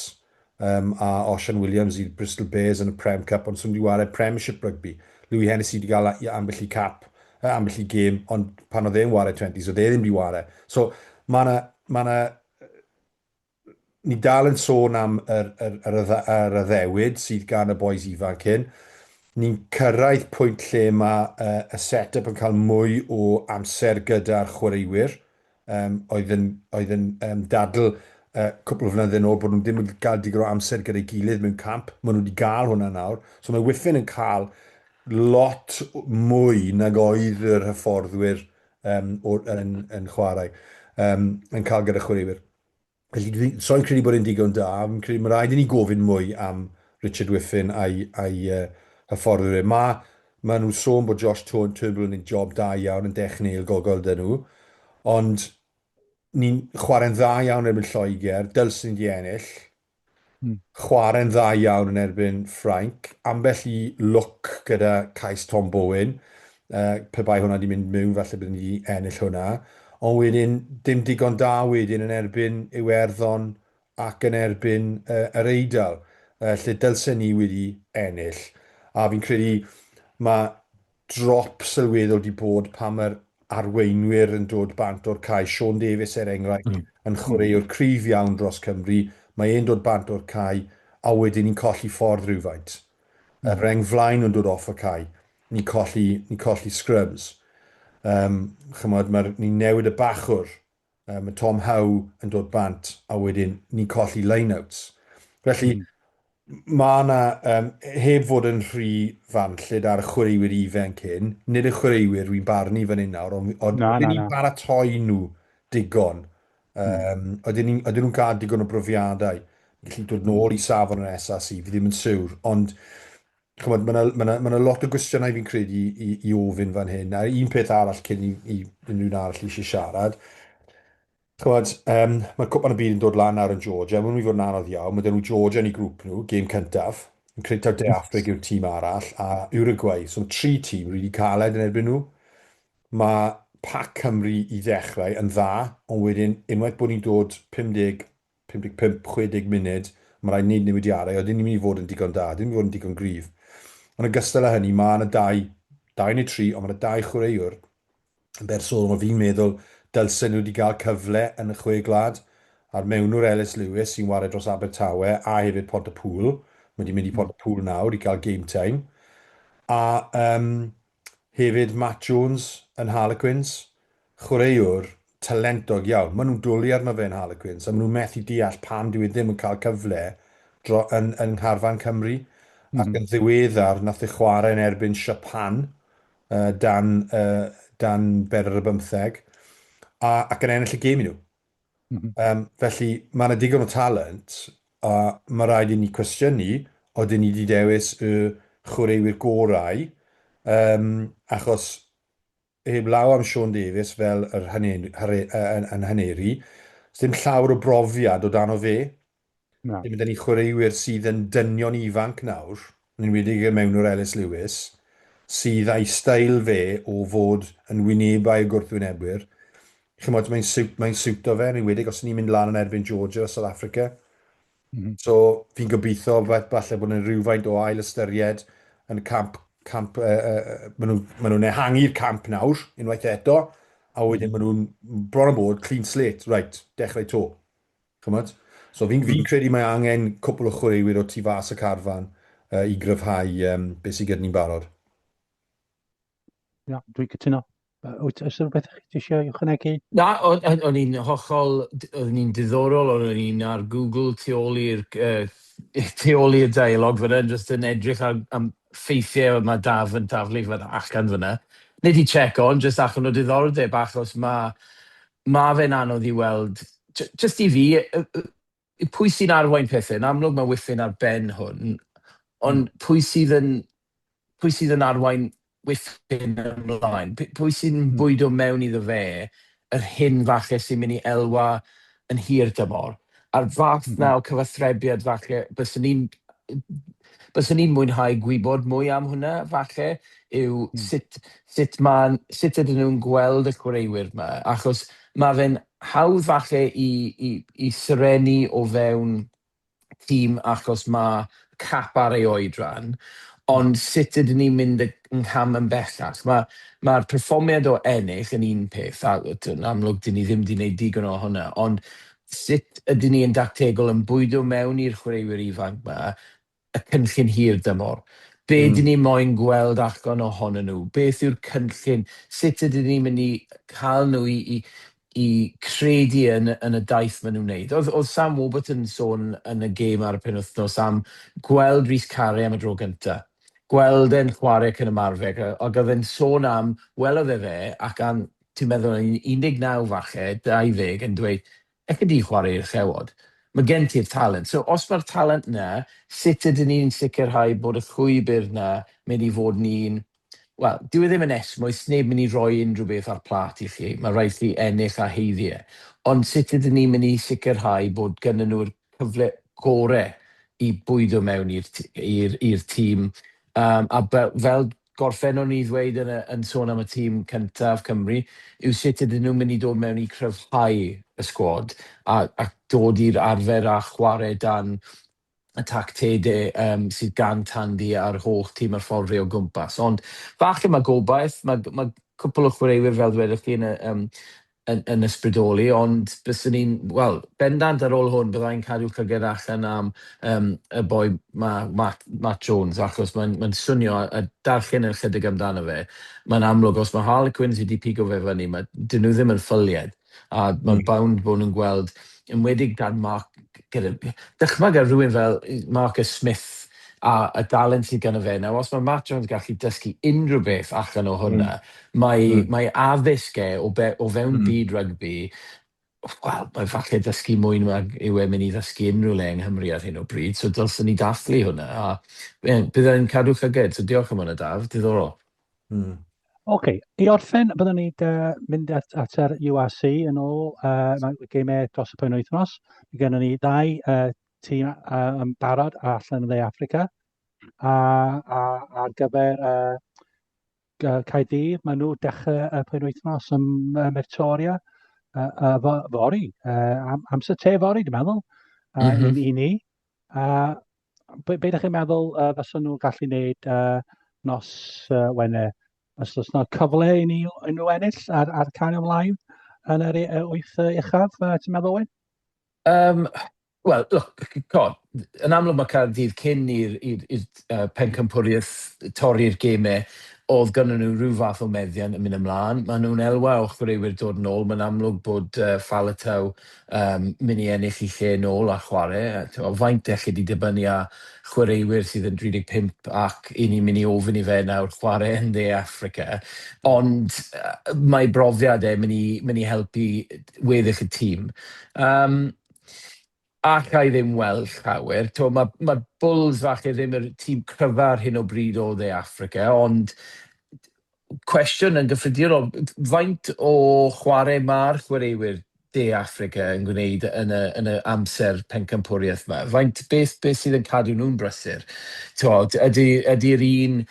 E: a Osian Williams i'r Bristol Bears yn y Prem Cup, ond so nhw wedi chwarae Premiership Rugby. Louis Hennessy wedi cael ambell i cap, ambell i gêm, ond pan oedd e'n chwarae 20s, oedd e ddim wedi chwarae. So, mae yna ma 'na ni dal yn sôn am yr, yr, yr, yr addewid sydd gan y boys ifanc hyn. Ni'n cyrraedd pwynt lle mae y set-up yn cael mwy o amser gyda'r chwaraewyr. Oedd yn, oedd yn dadl cwpl o flynyddoedd yn ôl bod nhw ddim yn cael digon o amser gyda'i gilydd mewn camp. Maen nhw wedi gael hwnna nawr. So mae Whiffin yn cael lot mwy nag oedd yr hyfforddwyr yn, yn chwarae, yn cael gyda chwaraewyr. Felly, dwi, so'n credu bod e'n digon da. Fi'n credu mae rhaid i ni gofyn mwy am Richard Whiffin a'i, a'i hyfforddwyr e. Mae, mae nhw'n sôn bod Josh Turnbull yn gwneud job da iawn yn dechnegol gogol 'da nhw, ond ni'n chwarae'n dda iawn erbyn Lloegr, dylswn ni 'di ennill. Chwarae'n dda iawn yn erbyn Ffrainc. Ambell i lwc gyda cais Tom Bowen. Pe bai hwnna 'di mynd mewn, falle byddwn ni 'di ennill hwnna. Ond wedyn, dim digon da wedyn yn erbyn Iwerddon ac yn erbyn yr Eidal, lle dylsen ni wedi ennill. A fi'n credu mae drop sylweddol 'di bod pan mae'r arweinwyr yn dod bant o'r cae. Sean Davies, er enghraifft, yn chwaraewr cryf iawn dros Cymru. Mae e'n dod bant o'r cae, a wedyn ni'n colli ffordd rhywfaint. Y rheng flaen nhw'n dod off y cae. Ni'n colli, ni'n colli scrums. Um, chymod, mae'r, ni'n newid y bachwr. Mae Tom Howe yn dod bant, a wedyn ni'n colli line-outs. Felly, mae yna, heb fod yn rhy farnllyd ar y chwaraewyr ifanc hyn, nid y chwaraewyr wy'n barnu fan hyn nawr, ond ond
D: Na, na,
E: ydyn ni'n
D: na.
E: baratoi nhw digon? Ydyn ni, ydyn nhw'n cael digon o brofiadau? Gallu dod nôl i safon yr SRC, fi ddim yn siwr, ond chymod, mae yna ma 'na, ma 'na lot o gwestiynau fi'n credu i ofyn fan hyn. A un peth arall cyn i unrhyw un arall eisiau siarad. Chymod, mae Cwpan y Byd yn dod lan nawr yn Georgia. Mae'n mynd i fod yn anodd iawn. Mae 'da nhw Georgia yn eu grŵp nhw, gêm cyntaf. Yn credu taw De Affrig yw'r tîm arall, a Uruguay. So mae tri tîm rili caled yn erbyn nhw. Mae pac Cymru i ddechrau yn dda, ond wedyn unwaith bod ni'n dod 50, 55, 60 munud, mae rhaid wneud newidiadau, a dyn ni'n mynd i fod yn digon da, dyn ni'n mynd i fod yn digon gryf. Yn ogystal â hynny, mae yna dau, dau neu tri, ond mae yna dau chwaraewr yn bersonol, fi'n meddwl dylsen nhw wedi cael cyfle yn y Chwe Gwlad, a'r mewnwr Ellis Lewis sy'n ware dros Abertawe a hefyd Pontypool, mae wedi mynd i Pontypool nawr i gael game time. A hefyd Matt Jones yn Harlequins, chwaraewr talentog iawn. Maen nhw'n dwlu arno fe yn Harlequins a maen nhw'n methu deall pam dyw e ddim yn cael cyfle dro, yn, yn ngharfan Cymru. Ac yn ddiweddar, nath e chwarae yn erbyn Japan dan, dan bedwar ar bymtheg, a, ac yn ennill y gêm i nhw. Felly, mae yna digon o talent, a mae rhaid i ni cwestiynu, odyn ni wedi dewis y chwaraewyr gorau, achos heb law am Sean Davies fel yr yn haneri, dim llawer o brofiad o dan o fe.
D: Na.
E: Lle mae 'da ni chwaraewyr sydd yn dynion ifanc nawr, yn enwedig y mewnwr Ellis Lewis, sydd â'i steil fe o fod yn wynebau y gwrthwynebwyr. Chimod, mae'n siwt, mae'n siwto fe, yn enwedig os ni'n mynd lan yn erbyn Georgia a South Africa. So, fi'n gobeithio falle bod yna rhywfaint o ail ystyried yn y camp, camp, maen nhw'n ma nhw ehangu'r camp nawr, unwaith eto, a wedyn maen nhw'n bron a bod clean slate, right, dechrau to. Chimod? So fi'n fi credu mae angen cwpl o chwaraewyr o tu fas y carfan i gryfhau beth sydd gyda ni'n barod.
D: Ia, dwi'n cytuno. Wyt, oes rhywbeth chi eisiau ychwanegu?
F: Na, o'n i'n hollol, o'n i'n diddorol, o'n i'n ar Google tu ôl i'r tu ôl i'r dialog fyna, jyst yn edrych ar, am ffeithiau mae Daf yn taflu fyna allan fyna. Nid i check on, jyst allan o diddordeb, achos mae mae fe'n anodd i weld, just i fi, pwy sy'n arwain pethau? Yn amlwg mae Whiffin ar ben hwn, ond pwy sydd yn arwain Whiffin ymlaen? Pwy sy'n bwydo mewn iddo fe yr hyn falle sy'n mynd i elwa yn hir dymor? A'r fath 'na o cyfathrebiad falle byswn i'n mwynhau gwybod mwy am hwnna falle yw sut ydyn nhw'n gweld y chwaraewyr 'ma, achos mae fe'n hawdd falle i serennu o fewn tîm achos mae cap ar ei oedran, ond sut ydyn ni'n mynd yng ngham yn bellach? Mae'r ma perfformiad o ennill yn un peth, a yn amlwg dyn ni ddim wedi gwneud digon o hwnna, ond sut ydyn ni yn dactegol yn bwydo mewn i'r chwaraewyr ifanc 'ma y cynllun hir dymor? Be dyn ni moyn gweld allan ohonyn nhw? Beth yw'r cynllun? Sut ydyn ni'n mynd i cael nhw i credu yn y daith maen nhw'n wneud? Oedd Sam Warburton sôn yn y gêm ar y penwythnos am gweld Rhys Carré am y dro gyntaf. Gweld e'n chwarae cyn ymarfer, ac oedd e'n sôn am, welodd e fe, ac am, ti'n meddwl, yn 19 falle, 20, yn dweud, "Elli di chwarae i'r Llewod. Mae gen ti'r talent." So os mae'r talent 'na, sut ydyn ni'n sicrhau bod y llwybr 'na mynd i fod yn un, wel, dyw e ddim yn esmwyth, neb mynd i roi unrhyw beth ar plat i chi, mae rhaid chi ennill a haeddu e. Ond sut ydyn ni'n mynd i sicrhau bod gynnyn nhw'r cyfle gore i bwydo mewn i'r tîm? A fel gorffennon ni ddweud yn sôn am y tîm cyntaf Cymru, yw sut ydyn nhw'n mynd i dod mewn i cryfhau y sgwad a dod i'r arfer a chwarae dan y tactegau sydd gan Tandy a'r holl tîm hyfforddi o gwmpas. Ond falle mae gobaith, mae cwpl o chwaraewyr fel dwedwch chi yn ysbrydoli, ond byswn ni'n, wel, bendant ar ôl hwn byddai'n cadw llygad allan am y boi ma, Matt Jones, achos mae'n swnio, a darllen yn chydig amdano fe, mae'n amlwg, os mae Harlequins wedi pigo fe fyny, dyn nhw ddim yn ffylied, a mae'n bownd bod nhw'n gweld, enwedig dan Mark, gyda, dychmyg ar rhywun fel Marcus Smith a y dalent sydd gynno fe. Nawr, os mae Matt Jones gallu dysgu unrhyw beth allan o hwnna, mae addysg e o fewn byd rygbi, wel, mae falle dysgu mwy nag yw e'n mynd i ddysgu unrhyw le yng Nghymru ar hyn o bryd, so dylswn ni dathlu hwnna. A ie, bydd e'n cadw llygad, so diolch am hwnna, Daf, diddorol.
D: Oce, i orffen, byddwn ni'n mynd at yr URC yn ôl, mae gemau dros y penwythnos. Mae gennym ni ddau tîm yn barod allan yn Dde Affrica. A ar gyfer Caerdydd, maen nhw dechrau y penwythnos ym Mretoria fory, amser te fory, dwi'n meddwl, i ni. Be ydych chi'n meddwl fysa nhw'n gallu gwneud nos Wener? Os oes yna cyfle i ni i nhw ennill ar cario ymlaen yn yr wyth uchaf, ti'n meddwl, Wyn?
F: Wel, look, God, yn amlwg mae Caerdydd cyn i'r pencampwriaeth torri'r gemau, oedd gynnon nhw rhyw fath o meddiant yn mynd ymlaen. Maen nhw'n elwa o chwaraewyr dod yn ôl. Mae'n amlwg bod Faletau mynd i ennill i lle nôl a chwarae. T'mo, faint elli di dibynnu ar chwaraewyr sydd yn 35 ac i ni'n mynd i ofyn i fe nawr chwarae yn Dde Affrica. Ond mae brofiad e mynd i helpu weddill y tîm. Alla i ddim weld llawer. Mae Bulls falle ddim yr tîm cryfa ar hyn o bryd o Dde Affrica, ond cwestiwn yn gyffredinol, faint o chwarae mae'r chwaraewyr De Affrica yn gwneud yn y amser pencampwriaeth yma? Faint, beth sydd yn cadw nhw'n brysur? Ydy'r un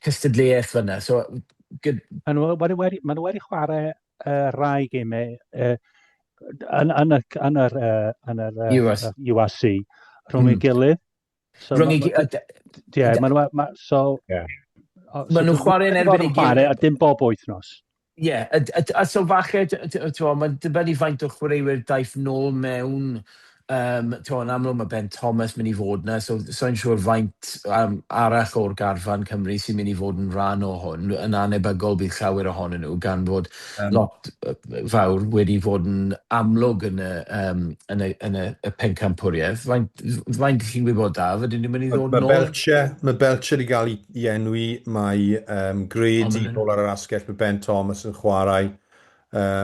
F: cystadleuaeth fyna? So,
D: Maen nhw wedi chwarae rai gemau yn yr
F: US.
D: URC rhwng ei gilydd. So,
F: Rhwng ei
D: Ie, maen nhw, so,
F: so Maen nhw'n chwarae yn erbyn ei
D: chwarae, a dim bob wythnos.
F: Ie, a so falle, t'mo, mae'n dibynnu faint o chwaraewyr daeth nôl mewn. T'mo, yn amlwg mae Ben Thomas mynd i fod yna, so so'n siŵr faint arall o'r garfan Cymru sy'n mynd i fod yn rhan o hwn. Yn anebygol bydd llawer ohonyn nhw, gan fod lot fawr wedi fod yn amlwg yn y pencampwriaeth. Faint chi'n gwybod, Daf, ydyn nhw'n mynd i ddod
E: Mae
F: nôl?
E: Belcher, mae Belcher wedi cael ei enwi, mae
F: O,
E: Grady
F: ma'
E: nôl ar yr asgell, mae Ben Thomas yn chwarae,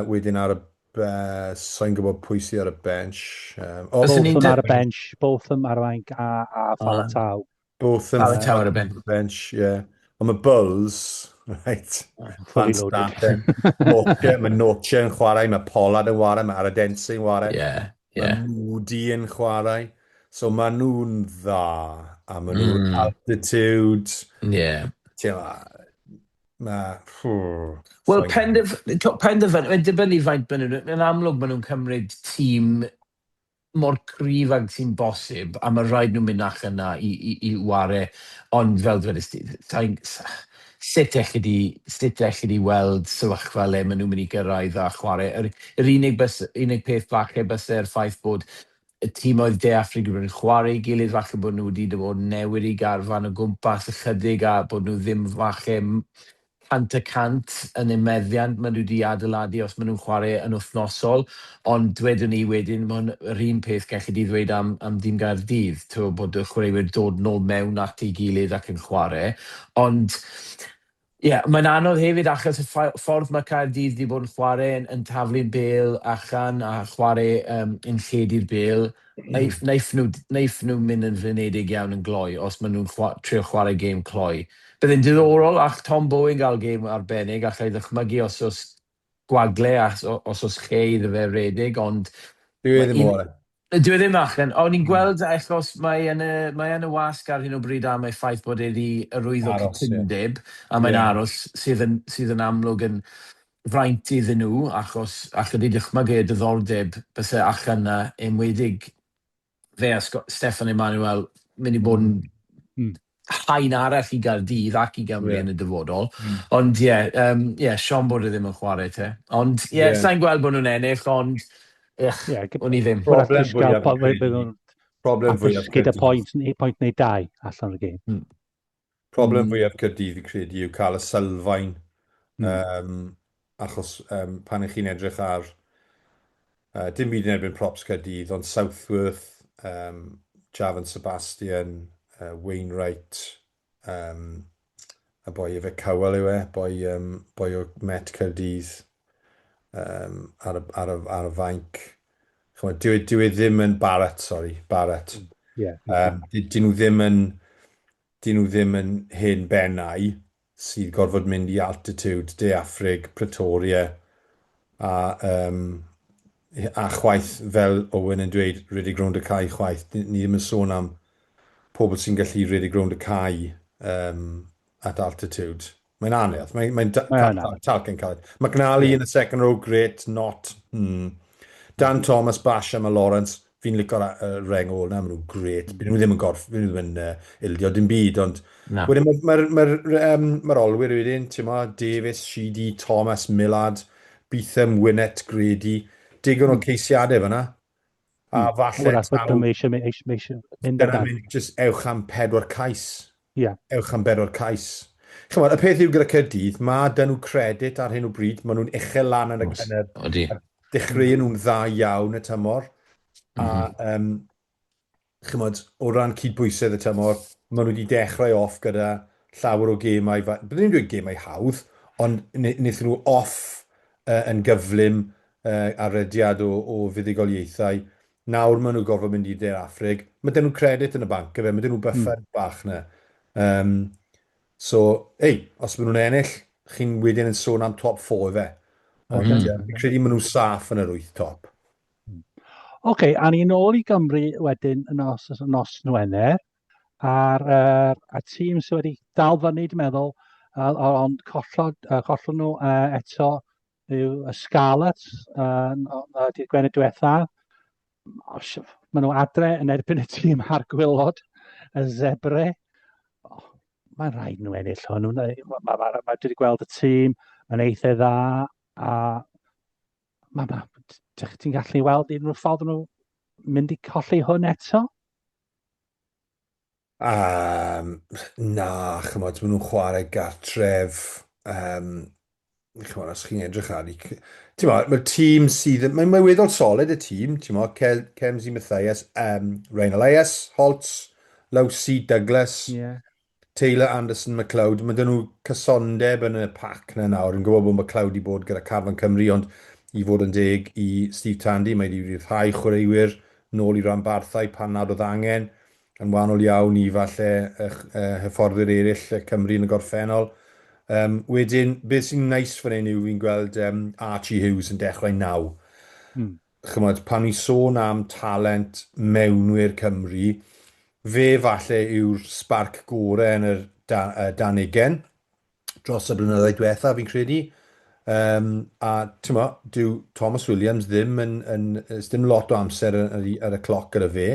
E: wedyn ar y Sa'n gwybod pwy sydd ar y bench. Um, oh,
D: Botham ar y bench, Botham ar y fainc a, a Falatau.
E: Botham
F: Falatau ar y bench.
E: bench, yeah. Ond mae Bulls, right,
D: Fully loaded.
E: Noche, mae Noche yn chwarae, mae Pollard yn chwarae, mae Aradense yn chwarae.
F: Yeah.
E: Mae Moody yn chwarae. So maen nhw'n dda, a maen nhw'n altitude. Ti'n mae...
F: Wel, penderf, penderfyn, mae'n dibynnu faint maen nhw'n... Mae'n amlwg maen nhw'n cymryd tîm mor cryf ag sy'n bosib, a mae rhaid nhw'n mynd allan yna i ware. Ond fel dwedais ti, sut elli di weld sefyllfa le maen nhw'n mynd i gyrraedd a chwarae? Yr unig peth falle byse'r ffaith bod y tîmoedd De Affrica yn chwarae i gilydd, falle bod nhw wedi bod newid i garfan o gwmpas ychydig a bod nhw ddim falle 100% yn eu meddiant maen nhw wedi adeiladu os maen nhw'n chwarae yn wythnosol. Ond dwedwn ni wedyn, mae'n yr un peth gallu di ddweud am dîm Gaerdydd, to, bod y chwaraewyr dod nôl mewn at ei gilydd ac yn chwarae. Ond ie, yeah, mae'n anodd hefyd achos y ffordd mae Caerdydd wedi bod yn chwarae yn taflu'n bêl allan a chwarae yn lledu'r bêl. Naiff nhw mynd yn flinedig iawn yn gloi os maen nhw'n trio chwarae gêm cloi. Bydd yn diddorol ach Tom Bowen gael gêm arbennig, allai ddychmygu os oes gwagle a os oes lle iddo fe redeg, ond
E: Dwi e ddim o'r.
F: Dwi e ddim allan. O'n i'n gweld achos mae yn y wasg ar hyn o bryd am ei ffaith bod e wedi arwyddo cytundeb, a mae'n aros sydd yn amlwg yn fraint iddyn nhw, achos allai di dychmygu y diddordeb byse allan na, enwedig fe a Stefan Emanuel mynd i bod yn haen arall i Gaerdydd ac i Gymru yn y dyfodol. Ond ie, yeah, yeah, siom bod e ddim yn chwarae te. Ond ie, yeah, sa'n gweld bod nhw'n ennill, ond ych, o'n i ddim.
E: Problem fwyaf
D: Problem fwyaf gyda pwynt neu dau allan o'r gêm.
E: Problem fwyaf Caerdydd i credu yw cael y sylfaen. Achos pan ych chi'n edrych ar dim byd yn erbyn props Caerdydd, ond Southworth, Javan Sebastian, Wainwright, y boi efe Cowell yw e, boi o Met Caerdydd ar y fainc. Ch'mod, dyw e ddim yn Barrett, sorry, Barrett. Dyn nhw ddim yn hen bennau sydd gorfod mynd i altitude, De Affrig, Pretoria, a chwaith, fel Owen yn dweud, rhedeg rownd y cae chwaith. Ni ddim yn sôn am pobl sy'n gallu rhedeg rownd y cae at altitude. Mae'n anodd. Mae'n mae talcen caled. McNally in the second row, great, not. Dan Thomas, Basham a Lawrence, fi'n licio'r reng ôl na, maen nhw'n great. Byd nhw ddim yn gorff, byd nhw ddim yn ildio dim byd, ond
F: Na.
E: wedyn mae'r ma, ma, ma, ma olwyr wedyn, ti'n ma, Davies, Sheedy, Thomas, Millard, Beetham, Winnett, Grady, digon o ceisiadau fyna. A falle
D: Wrach bod nhw eisiau mynd
E: dyna
D: amdani.
E: Mynd, just ewch am pedwar cais. Ewch am bedwar cais. Chymod, y peth yw gyda Caerdydd, mae dyn nhw credit ar hyn o bryd, maen nhw'n uchel lan yn y, yn y dechreuon nhw'n dda iawn y tymor. A chymod, o ran cydbwysedd y tymor, maen nhw wedi dechrau off gyda llawer o gemau, byddwn ni'n dweud gemau hawdd, ond wnaethon nhw off yn gyflym ar rediad o fuddugoliaethau. Nawr maen nhw gorfod mynd i Dde Affrig. Mae dyn nhw credit yn y banc, efe, mae dyn nhw buffer bach na. So, ei, os maen nhw'n ennill, chi'n wedyn yn sôn am top 4 efe. Ond fi'n credu maen nhw'n saff yn yr wyth top.
D: Oce, okay, a ni nôl i Gymru wedyn nos Wener, a'r a tîm sydd wedi dal fyny, dwi'n meddwl, ond collon nhw eto yw y Scarlets, dydd Gwener diwetha. Maen nhw adre yn erbyn y tîm ar gwylod, y Zebre. Oh, mae'n rhaid nhw ennill hwn. Ma, dwi wedi gweld y tîm, mae'n eitha dda, a ma, ti'n gallu weld unrhyw ffordd nhw mynd i colli hwn eto?
E: Na, chymod, maen nhw'n chwarae gartref. Chymod, os chi'n edrych ar i... Ti'n mo, mae'r tîm sydd... Mae'n weddol solid y tîm, ti'n mo, Kemsey Mathias, Ryan Elias, Holtz, Lousi, Douglas, Taylor, Anderson, McLeod. Mae dyn nhw cysondeb yn y pac na nawr. Yn gwybod bod McLeod i bod gyda Carfan Cymru, ond I fod yn deg i Steve Tandy, mae wedi rhyddhau chwaraewyr nôl i ranbarthau pan nad oedd angen, yn wahanol iawn i falle hyfforddwyr eraill Cymru yn y gorffennol. Wedyn, beth sy'n neis fan hyn yw fi'n gweld Archie Hughes yn dechrau naw. Chymod, pan ni'n sôn am talent mewnwyr Cymru, fe falle yw'r sbarc gore yn yr dan ugain dros y blynyddoedd diwetha, fi'n credu. A t'mo, dyw Thomas Williams ddim yn, yn, yn dim lot o amser ar, ar y cloc gyda fe.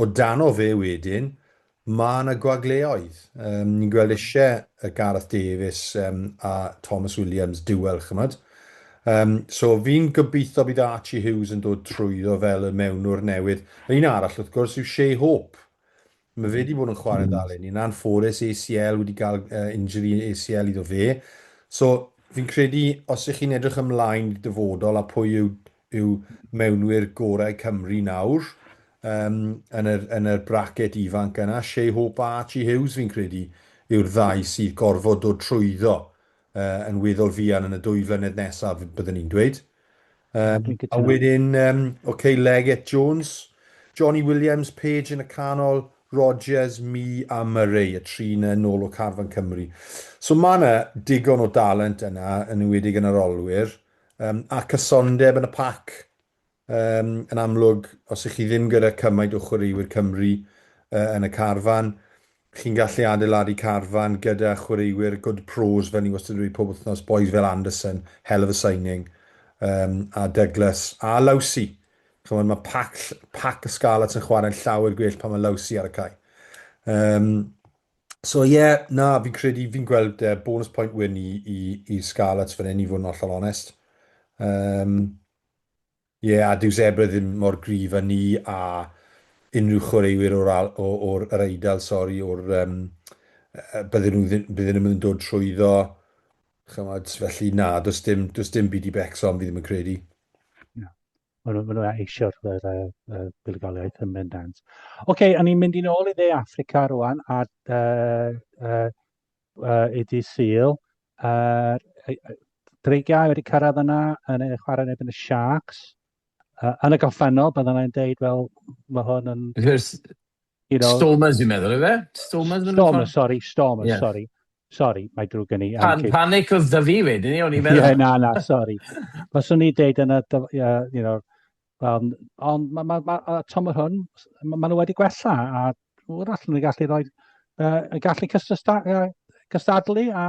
E: O dano fe wedyn, mae yna gwagleoedd. Ni'n gweld eisiau y Gareth Davies a Thomas Williams duel, chymod. So fi'n gobeithio bydd Archie Hughes yn dod trwyddo fel y mewnwr newydd. Yr un arall, wrth gwrs, yw Shea Hope. Mae fe wedi bod yn chwarae dda eleni. Yn anffodus, ACL wedi cael injury ACL iddo fe. So, fi'n credu, os ych chi'n edrych ymlaen i'r dyfodol a pwy yw, yw mewnwyr gorau Cymru nawr, um, yn, yr, yn yr bracket ifanc yna, Shea Hope a Archie Hughes fi'n credu yw'r ddau sydd gorfod dod trwyddo yn weddol fuan yn y 2 flynedd nesaf, byddwn ni'n dweud. A wedyn, okay, Leggett Jones, Johnny Williams, Page yn y canol, Rogers, Mee a Murray, y tri 'na nôl o carfan Cymru. So mae yna digon o dalent yna, yn enwedig yn yr olwyr, a cysondeb yn y pac. Yn amlwg, os ych chi ddim gyda cymaint o chwaraewyr Cymru yn y carfan, chi'n gallu adeiladu carfan gyda chwaraewyr good pros, fel ni wastad yn dweud pob wythnos, boys fel Anderson, hell of a signing, a Douglas, a Lousi. Chymod, mae pac, pac y Scarlets yn chwarae'n llawer gwell pan mae Lousi ar y cae. So ie, yeah, na, fi'n credu, fi'n gweld bonus point win i, i, i Scarlets fan hyn, i fod yn hollol onest. Ie, a dyw Zebre ddim mor gryf â ni a unrhyw chwaraewyr o'r Al- o, o'r yr Eidal, sori, o'r um, bydden nhw ddim, bydden nhw'n dod trwyddo. Chymod, felly na, does dim, does dim byd i becso am fi ddim yn credu.
D: Na. Maen nhw, maen nhw eisiau'r yr, yr, yr buddugoliaeth yn bendant. Oce, okay, a ni'n mynd i nôl i Dde Affrica rwan a uh, i dydd Sul. Dreigiau wedi cyrraedd yna yn ei chwarae yn erbyn y Sharks. Yn y gorffennol, byddwn i'n deud, wel, mae hwn yn...
F: You know, Stormers, dwi'n meddwl, yw e? Stormers?
D: Stormers, sorry, Stormers, yeah. Sorry. Sorry, mae drwg gen i.
F: Pan, panic oedd da fi wedyn, o'n i'n meddwl.
D: Ie, na, na, sorry. Fyswn i deud yna, you know, Wel, ond mae ma, ma, ma, tymor hwn, ma, ma nhw wedi gwella a wrach nhw'n gallu rhoi, gallu cystadlu a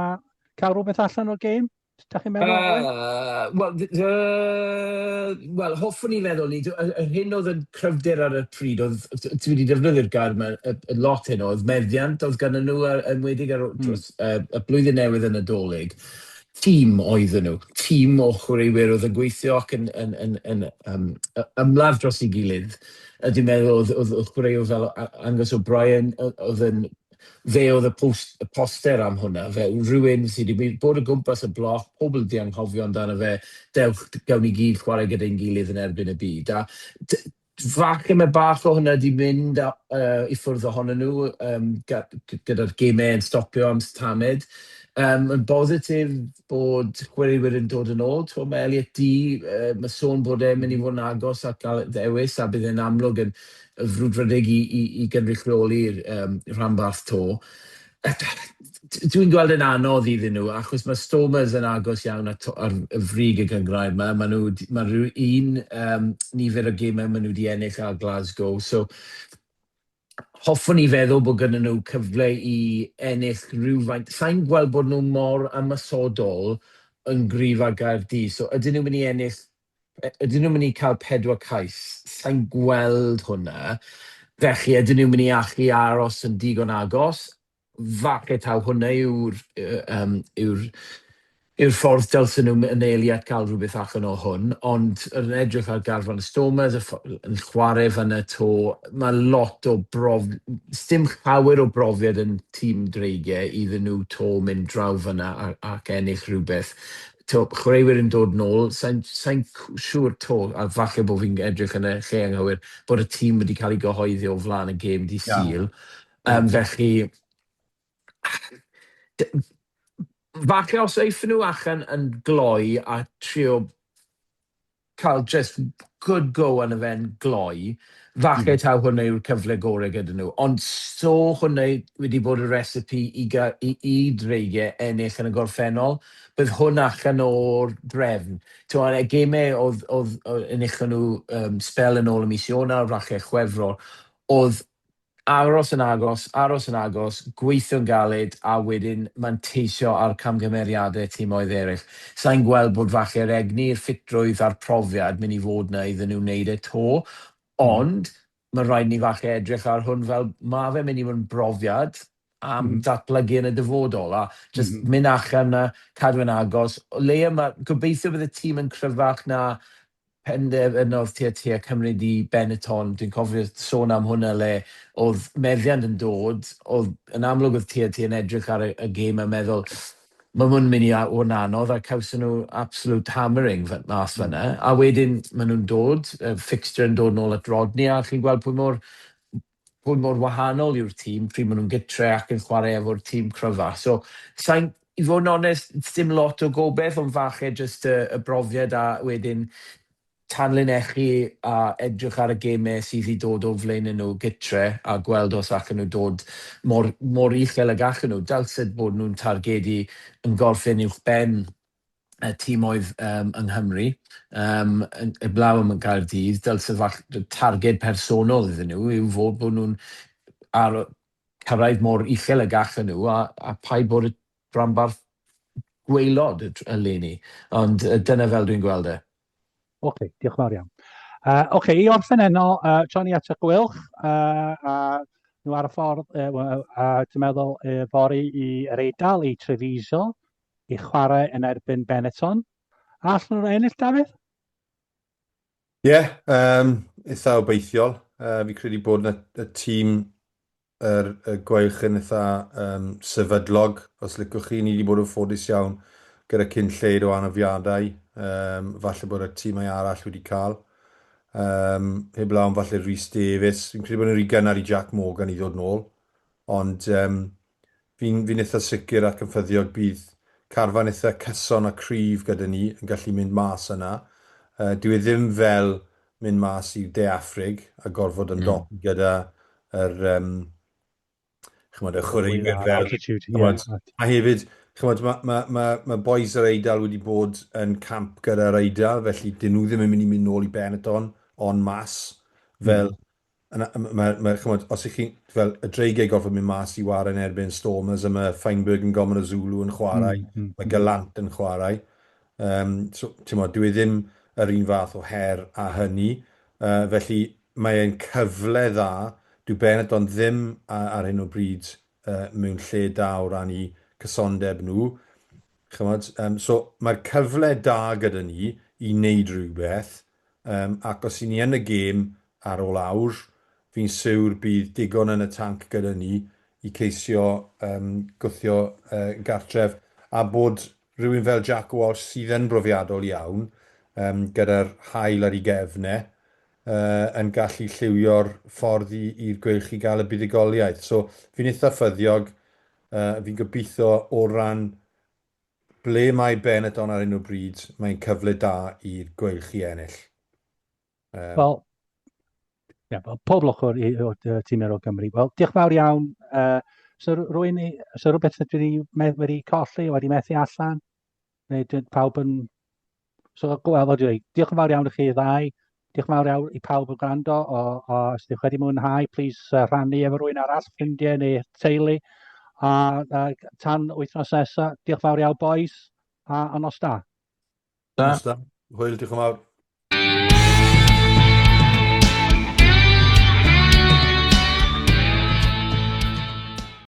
D: cael rhywbeth allan o'r gêm. Da chi'n meddwl?
F: Wel, wel, hoffwn i feddwl ni, yr hyn oedd yn cryfder ar y pryd, oedd, ti wedi defnyddio'r gair yma y lot hyn, oedd meddiant oedd gyda nhw, enwedig ar dros y blwyddyn newydd yn Nadolig. Tîm oedden nhw, tîm o chwaraewyr oedd yn gweithio ac yn, yn, yn, yn um, ymladd dros ei gilydd. A dwi'n meddwl oedd, oedd, oedd chwaraewr fel Angus O'Brien, oedd yn, fe oedd y, post, y poster am hwnna, fe rhywun sydd wedi bod o gwmpas y bloc, pobl wedi anghofio amdano fe, dewch, gawn ni gyd chwarae gyda'n gilydd yn erbyn y byd. A falle mae bach o hwnna 'di mynd i ffwrdd ohonyn nhw gyda'r gemau yn stopio am tamed. Yn bositif bod chwaraewyr yn dod yn ôl. T'mo, mae Elliot Dee, mae sôn bod e'n mynd i fod yn agos at gael ddewis a bydd e'n amlwg yn frwdfrydig i gynrychioli'r rhanbarth 'to. Dwi'n gweld yn anodd iddyn nhw, achos mae Stormers yn agos iawn at ar y frig y gynghrair 'ma. Maen nhw, mae rhyw un nifer o gemau maen nhw wedi ennill ar Glasgow, so hoffwn i feddwl bod gyda nhw cyfle i ennill rhywfaint. Sa'n gweld bod nhw mor ymosodol yn gryf â Gaerdydd, so ydyn nhw'n mynd i ennill, ydyn nhw'n mynd i cael 4 cais? Sa'n gweld hwnna. Felly, ydyn nhw'n mynd i allu aros yn digon agos? Falle taw hwnna yw'r yw'r yw'r ffordd dylsen nhw anelu at gael rhywbeth allan o hwn, ond yn edrych ar garfan y Stormers, yn chwarae fyna 'to, mae lot o brof... Sdim llawer o brofiad yn tîm Dreigiau iddyn nhw 'to mynd draw fyna ac ennill rhywbeth. To, chwaraewyr yn dod nôl, sa'n sa siŵr 'to, a falle bod fi'n edrych yn y lle anghywir, bod y tîm wedi cael ei gyhoeddi o flaen y gêm dydd Sul. Felly, falle os eiffon nhw allan yn gloi a trio cael just good go yn y fe'n gloi, falle taw hwnna yw'r cyfle gorau gyda nhw. Ond so hwnna wedi bod y recipe i Dreigiau ennill yn y gorffennol, bydd hwn allan o'r drefn. Ti'n y gemau oedd enillon nhw sbel yn ôl y mis Ionawr, falle Chwefror, oedd aros yn agos, aros yn agos, gweithio'n galed a wedyn manteisio ar camgymeriadau timoedd eraill. Sa'n gweld bod falle'r egni'r ffitrwydd a'r profiad mynd i fod na iddyn nhw wneud e to, ond mae rhaid ni falle edrych ar hwn fel ma fe mynd i fod yn brofiad am datblygu yn y dyfodol a just mynd allan na, cadw yn agos. O leia ma' gobeithio bydd y tîm yn cryfach na penderfynodd tua cymryd i Benetton. Dwi'n cofio sôn am hwnna le oedd meddiant yn dod, oedd yn amlwg oedd TNT yn edrych ar y gêm a meddwl, mae hwn mynd i fod yn anodd, a cawson nhw absolute hammering mas fyna. A wedyn maen nhw'n dod, y fixture yn dod nôl at Rodney, a chi'n gweld pwy mor wahanol yw'r tîm pryd maen nhw'n gytre ac yn chwarae efo'r tîm cryfach. So, sa'n, i fod yn onest, dim lot o gobeith, ond falle just y brofiad a wedyn tanlinellu a edrych ar y gemau sydd i dod o flaen nhw gytre a gweld os allan nhw dod mor uchel ag allan nhw. Dylsed bod nhw'n targedu yn gorffen uwch ben y tîmoedd yng Nghymru, heblaw am Gaerdydd, dylse targed personol iddyn nhw yw fod bod nhw'n cyrraedd mor uchel ag allan nhw a paid bod y rhanbarth gwaelod eleni. Ond dyna fel dwi'n gweld e.
D: Oce, okay, diolch yn fawr iawn. Oce, okay, i orffen heno, Johnny at y Gweilch, a nhw ar y ffordd, dwi'n meddwl, fory i yr Eidal, i Treviso, i chwarae yn erbyn Benetton. A allan nhw'n ennill, Dafydd?
E: Ie, yeah, eitha obeithiol. Fi credu bod na y tîm y Gweilch yn eitha sefydlog, os licwch chi. Ni wedi bod yn ffodus iawn gyda cyn lleid o anafiadau. Falle bod y tîmau arall wedi cael. Heblaw am falle Rhys Davies. Fi'n credu bod yn rhy gynnar i Jack Morgan i ddod nôl. Ond fi'n fi eitha sicr ac yn ffyddiog bydd carfan eitha cyson a cryf gyda ni yn gallu mynd mas yna. Dyw e ddim fel mynd mas i De Affrig a gorfod ymdopi gyda yr, chymod, y chwaraewyr fel
D: altitude, chymod,
E: a hefyd, chymod, ma boys yr Eidal wedi bod yn camp gyda'r Eidal, felly dyn nhw ddim yn mynd i mynd nôl i Benetton en masse, fel, ma, chymod, os ych chi, fel y Dreigiau gorfod mynd mas i ware yn erbyn Stormers, a mae Feinberg yn Mngomezulu yn chwarae, mae Galant yn chwarae. So, ti'n modd, dyw e ddim yr un fath o her a hynny. Felly mae'n cyfle dda. Dyw Benetton ddim ar hyn o bryd mewn lle da o ran i cysondeb nhw. Chymod, so mae'r cyfle da gyda ni i wneud rhywbeth, ac os i ni yn y gêm ar ôl awr, fi'n siwr bydd digon yn y tanc gyda ni i ceisio gwthio gartref, a bod rhywun fel Jack Walsh sydd yn brofiadol iawn, gyda'r haul ar ei gefn e, yn gallu lliwio'r ffordd i'r Gweilch i gael y buddugoliaeth. So fi'n eitha ffyddiog, fi'n gobeithio o ran ble mae Benetton ar hyn o bryd, mae'n cyfle da i'r Gweilch i ennill.
D: Wel, yeah, well, pob lwc o'r tîm o Gymru. Wel, diolch fawr iawn. So, rwy'n, so rhywbeth dwi wedi colli, wedi methu allan? Neu dwi, pawb yn... So, wel, fel dwi'n dweud, diolch yn fawr iawn i chi ddau. Diolch yn fawr iawn i pawb yn gwrando. O, os ydych wedi mwynhau, please rhannu efo rhywun arall, ffrindiau neu teulu. A tan wythnos nesaf, diolch fawr iawn, boys, a nos da.
E: Da. Nos da. Hwyl, diolch yn fawr.